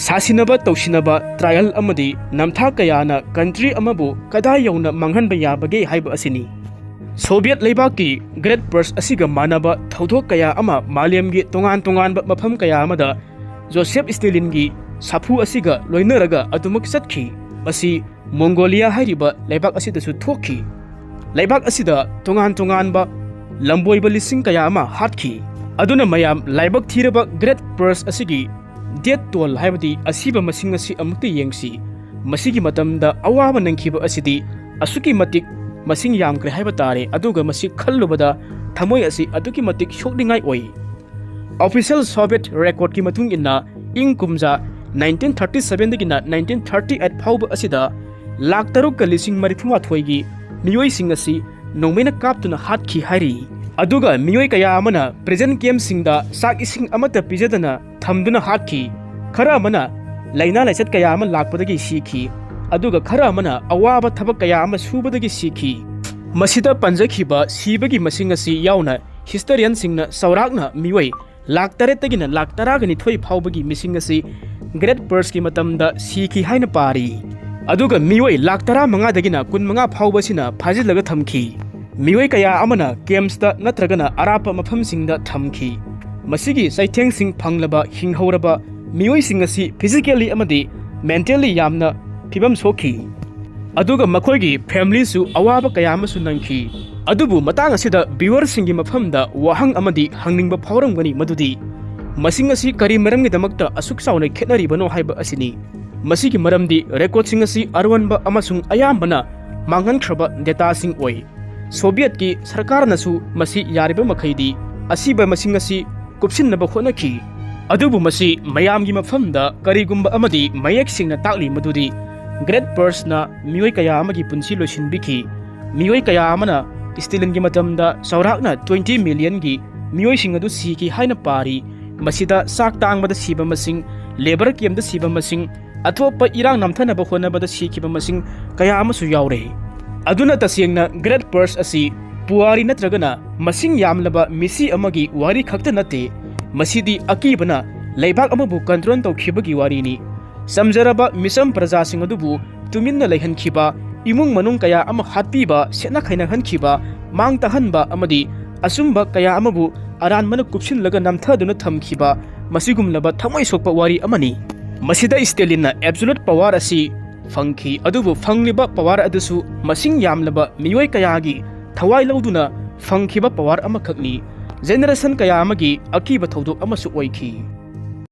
ꯁꯥꯁꯤꯟꯅꯕ, ꯇꯧꯁꯤꯟꯅꯕ, ꯇ꯭ꯔꯥꯏꯌꯦꯜ ꯑꯃꯗꯤ ꯅꯝꯊꯥꯛ ꯀꯌꯥꯅ ꯀꯟꯇ꯭ꯔꯤ ꯑꯃꯕꯨ ꯀꯗꯥꯏ ꯌꯧꯅ ꯃꯥꯡꯍꯟꯕ ꯌꯥꯕꯒꯦ ꯍꯥꯏꯕ ꯑꯁꯤꯅꯤ꯫ ꯁꯣꯚꯤꯌꯦꯠ ꯂꯩꯕꯥꯛꯀꯤ ꯒ꯭ꯔꯦꯠ ꯄꯔꯁ ꯑꯁꯤꯒ ꯃꯥꯟꯅꯕ ꯊꯧꯗꯣꯛ ꯀꯌꯥ ꯑꯃ ꯃꯥꯂꯦꯝꯒꯤ ꯇꯣꯉꯥꯟ ꯇꯣꯉꯥꯟꯕ ꯃꯐꯝ ꯀꯌꯥ ꯑꯃꯗ ꯖꯣꯁꯦꯐ ꯁ꯭ꯇꯦꯂꯤꯟꯒꯤ ꯁꯥꯐꯨ ꯑꯁꯤꯒ ꯂꯣꯏꯅꯔꯒ ꯑꯗꯨꯃꯛ ꯆꯠꯈꯤ꯫ ꯃꯁꯤ ꯃꯣꯡꯒꯣꯂꯤꯌꯥ ꯍꯥꯏꯔꯤꯕ ꯂꯩꯕꯥꯛ ꯑꯁꯤꯗꯁꯨ ꯊꯣꯛꯈꯤ꯫ ꯂꯩꯕꯥꯛ ꯑꯁꯤꯗ ꯇꯣꯉꯥꯟ ꯇꯣꯉꯥꯟꯕ ꯂꯝꯕꯣꯏꯕ ꯂꯤꯁꯤꯡ ꯀꯌꯥ ꯑꯃ ꯍꯥꯠꯈꯤ꯫ ꯑꯗꯨꯅ ꯃꯌꯥꯝ ꯂꯥꯏꯕꯛ ꯊꯤꯔꯕ ꯒ꯭ꯔꯦꯠ ꯄꯔꯁ ꯑꯁꯤꯒꯤ ꯗꯦꯠ ꯇꯣꯜ, ꯍꯥꯏꯕꯗꯤ ꯑꯁꯤꯕ ꯃꯁꯤꯡ ꯑꯁꯤ ꯑꯃꯨꯛꯇ ꯌꯦꯡꯁꯤ꯫ ꯃꯁꯤꯒꯤ ꯃꯇꯝꯗ ꯑꯋꯥꯕ ꯅꯪꯈꯤꯕ ꯑꯁꯤꯗꯤ ꯑꯁꯨꯛꯀꯤ ꯃꯇꯤꯛ ꯃꯁꯤꯡ ꯌꯥꯝꯈ꯭ꯔꯦ ꯍꯥꯏꯕ ꯇꯥꯔꯦ, ꯑꯗꯨꯒ ꯃꯁꯤ ꯈꯜꯂꯨꯕꯗ ꯊꯃꯣꯏ ꯑꯁꯤ ꯑꯗꯨꯛꯀꯤ ꯃꯇꯤꯛ ꯁꯣꯛꯅꯤꯡꯉꯥꯏ ꯑꯣꯏ꯫ ꯑꯣꯐꯤꯁꯤꯌꯦꯜ ꯁꯣꯚꯤꯌꯦꯠ ꯔꯦꯀꯣꯔꯗꯀꯤ ꯃꯇꯨꯡ ꯏꯟꯅ, ꯏꯪ ꯀꯨꯝꯖꯥ ꯅꯥꯏꯟꯇꯤꯟ ꯊꯥꯔꯇꯤ ꯁꯚꯦꯟꯗꯒꯤꯅ ꯅꯥꯏꯟꯇꯤꯟ ꯊꯥꯔꯇꯤ ꯑꯩꯠ ꯐꯥꯎꯕ ꯑꯁꯤꯗ ꯂꯥꯈ ꯇꯔꯨꯛꯀ ꯂꯤꯁꯤꯡ ꯃꯔꯤꯐꯨ ꯃꯥꯊꯣꯏꯒꯤ ꯃꯤꯑꯣꯏꯁꯤꯡ ꯑꯁꯤ ꯅꯣꯡꯃꯩꯅ ꯀꯥꯞꯇꯨꯅ ꯍꯥꯠꯈꯤ ꯍꯥꯏꯔꯤ꯫ ꯑꯗꯨꯒ ꯃꯤꯑꯣꯏ ꯀꯌꯥ ꯑꯃꯅ ꯄ꯭ꯔꯤꯖꯟ ꯀꯦꯝꯞꯁꯤꯡꯗ ꯆꯥꯛ ꯏꯁꯤꯡ ꯑꯃꯠꯇ ꯄꯤꯖꯗꯅ ꯊꯝꯗꯨꯅ ꯍꯥꯠꯈꯤ꯫ ꯈꯔ ꯑꯃꯅ ꯂꯥꯏꯅꯥ ꯂꯥꯏꯆꯠ ꯀꯌꯥ ꯑꯃ ꯂꯥꯛꯄꯗꯒꯤ ꯁꯤꯈꯤ, ꯑꯗꯨꯒ ꯈꯔ ꯑꯃꯅ ꯑꯋꯥꯕ ꯊꯕꯛ ꯀꯌꯥ ꯑꯃ ꯁꯨꯕꯗꯒꯤ ꯁꯤꯈꯤ꯫ ꯃꯁꯤꯗ ꯄꯟꯖꯈꯤꯕ ꯁꯤꯕꯒꯤ ꯃꯁꯤꯡ ꯑꯁꯤ ꯌꯥꯎꯅ ꯍꯤꯁꯇꯣꯔꯤꯌꯟꯁꯤꯡꯅ ꯆꯥꯎꯔꯥꯛꯅ ꯃꯤꯑꯣꯏ ꯂꯥꯈ ꯇꯔꯦꯠꯇꯒꯤꯅ ꯂꯥꯈ ꯇꯔꯥꯒ ꯅꯤꯊꯣꯏ ꯐꯥꯎꯕꯒꯤ ꯃꯤꯁꯤꯡ ꯑꯁꯤ Great Purgeꯀꯤ ꯃꯇꯝꯗ ꯁꯤꯈꯤ ꯍꯥꯏꯅ ꯄꯥꯔꯤ꯫ ꯑꯗꯨꯒ ꯃꯤꯑꯣꯏ ꯂꯥꯈ ꯇꯔꯥꯃꯉꯥꯗꯒꯤꯅ ꯀꯨꯟꯃꯉꯥ ꯐꯥꯎꯕꯁꯤꯅ ꯐꯥꯖꯤꯜꯂꯒ ꯊꯝꯈꯤ꯫ ꯃꯤꯑꯣꯏ ꯀꯌꯥ ꯑꯃꯅ camps ꯇ ꯅꯠꯇ꯭ꯔꯒꯅ ꯑꯔꯥꯞꯄ ꯃꯐꯝꯁꯤꯡꯗ ꯊꯝꯈꯤ꯫ ꯃꯁꯤꯒꯤ ꯆꯩꯊꯦꯡꯁꯤꯡ ꯐꯪꯂꯕ ꯍꯤꯡꯍꯧꯔꯕ ꯃꯤꯑꯣꯏꯁꯤꯡ ꯑꯁꯤ physically ꯑꯃꯗꯤ mentally ꯌꯥꯝꯅ ꯐꯤꯕꯝ ꯁꯣꯛꯈꯤ꯫ ꯑꯗꯨꯒ ꯃꯈꯣꯏꯒꯤ family ꯁꯨ ꯑꯋꯥꯕ ꯀꯌꯥ ꯑꯃꯁꯨ ꯅꯪꯈꯤ꯫ ꯑꯗꯨꯕꯨ ꯃꯇꯥꯡ ꯑꯁꯤꯗ viewer ꯁꯤꯡꯒꯤ ꯃꯐꯝꯗ ꯋꯥꯍꯪ ꯑꯃꯗꯤ ꯍꯪꯅꯤꯡꯕ ꯐꯥꯎꯔꯝꯒꯅꯤ, ꯃꯗꯨꯗꯤ ꯃꯁꯤꯡ ꯑꯁꯤ ꯀꯔꯤ ꯃꯔꯝꯒꯤꯗꯃꯛꯇ ꯑꯁꯨꯛ ꯆꯥꯎꯅ ꯈꯦꯠꯅꯔꯤꯕꯅꯣ ꯍꯥꯏꯕ ꯑꯁꯤꯅꯤ꯫ ꯃꯁꯤꯒꯤ ꯃꯔꯝꯗꯤ record ꯁꯤꯡ ꯑꯁꯤ ꯑꯔꯣꯟꯕ ꯑꯃꯁꯨꯡ ꯑꯌꯥꯝꯕꯅ ꯃꯥꯡꯍꯟꯈ꯭ꯔꯕ data ꯁꯤꯡ ꯑꯣꯏ꯫ Soviet ꯀꯤ ꯁꯔꯀꯥꯔꯅꯁꯨ ꯃꯁꯤ ꯌꯥꯔꯤꯕ ꯃꯈꯩꯗꯤ ꯑꯁꯤꯕ ꯃꯁꯤꯡ ꯑꯁꯤ ꯀꯨꯞꯁꯤꯟꯅꯕ ꯍꯣꯠꯅꯈꯤ꯫ ꯑꯗꯨꯕꯨ ꯃꯁꯤ ꯃꯌꯥꯝꯒꯤ ꯃꯐꯝꯗ ꯀꯔꯤꯒꯨꯝꯕ ꯑꯃꯗꯤ ꯃꯌꯦꯛ ꯁꯦꯡꯅ ꯇꯥꯛꯂꯤ, ꯃꯗꯨꯗꯤ Great Purge ꯅ ꯃꯤꯑꯣꯏ ꯀꯌꯥ ꯑꯃꯒꯤ ꯄꯨꯟꯁꯤ ꯂꯣꯏꯁꯤꯟꯕꯤꯈꯤ꯫ ꯃꯤꯑꯣꯏ ꯀꯌꯥ ꯑꯃꯅ Stalin ꯒꯤ ꯃꯇꯝꯗ ꯆꯥꯎꯔꯥꯛꯅ twenty million ꯒꯤ ꯃꯤꯑꯣꯏꯁꯤꯡ ꯑꯗꯨ ꯁꯤꯈꯤ ꯍꯥꯏꯅ ꯄꯥꯔꯤ꯫ ꯃꯁꯤꯗ ꯆꯥꯛ ꯇꯥꯡꯕꯗ ꯁꯤꯕ ꯃꯁꯤꯡ, labour camp ꯇ ꯁꯤꯕ ꯃꯁꯤꯡ, ꯑꯇꯣꯞꯄ ꯏꯔꯥꯡ ꯅꯝꯊꯅꯕ ꯍꯣꯠꯅꯕꯗ ꯁꯤꯈꯤꯕ ꯃꯁꯤꯡ ꯀꯌꯥ ꯑꯃꯁꯨ ꯌꯥꯎꯔꯦ꯫ ꯑꯗꯨꯅ ꯇꯁꯦꯡꯅ Great Purge ꯑꯁꯤ ꯄꯨꯋꯥꯔꯤ ꯅꯠꯇ꯭ꯔꯒꯅ ꯃꯁꯤꯡ ꯌꯥꯝꯂꯕ ꯃꯤꯁꯤ ꯑꯃꯒꯤ ꯋꯥꯔꯤ ꯈꯛꯇ ꯅꯠꯇꯦ꯫ ꯃꯁꯤꯗꯤ ꯑꯀꯤꯕꯅ ꯂꯩꯕꯥꯛ ꯑꯃꯕꯨ control ꯇꯧꯈꯤꯕꯒꯤ ꯋꯥꯔꯤꯅꯤ꯫ ꯆꯝꯖꯔꯕ ꯃꯤꯆꯝ ꯄ꯭ꯔꯖꯥꯁꯤꯡ ꯑꯗꯨꯕꯨ ꯇꯨꯃꯤꯟꯅ ꯂꯩꯍꯟꯈꯤꯕ, ꯏꯃꯨꯡ ꯃꯅꯨꯡ ꯀꯌꯥ ꯑꯃ ꯍꯥꯠꯄꯤꯕ, ꯁꯦꯠꯅ ꯈꯥꯏꯅꯍꯟꯈꯤꯕ, ꯃꯥꯡ ꯇꯥꯍꯟꯕ ꯑꯃꯗꯤ ꯑꯆꯨꯝꯕ ꯀꯌꯥ ꯑꯃꯕꯨ ꯑꯔꯥꯟꯕꯅ ꯀꯨꯞꯁꯤꯜꯂꯒ ꯅꯝꯊꯗꯨꯅ ꯊꯝꯈꯤꯕ, ꯃꯁꯤꯒꯨꯝꯂꯕ ꯊꯃꯣꯏ ꯁꯣꯛꯄ ꯋꯥꯔꯤ ꯑꯃꯅꯤ꯫ ꯃꯁꯤꯗ Stalin ꯅ absolute power ꯑꯁꯤ ꯐꯪꯈꯤ, ꯑꯗꯨꯕꯨ ꯐꯪꯂꯤꯕ power ꯑꯗꯨꯁꯨ ꯃꯁꯤꯡ ꯌꯥꯝꯂꯕ ꯃꯤꯑꯣꯏ ꯀꯌꯥꯒꯤ ꯊꯋꯥꯏ ꯂꯧꯗꯨꯅ ꯐꯪꯈꯤꯕ power ꯑꯃꯈꯛꯅꯤ꯫ Generation ꯀꯌꯥ ꯑꯃꯒꯤ ꯑꯀꯤꯕ ꯊꯧꯗꯣꯛ ꯑꯃꯁꯨ ꯑꯣꯏꯈꯤ꯫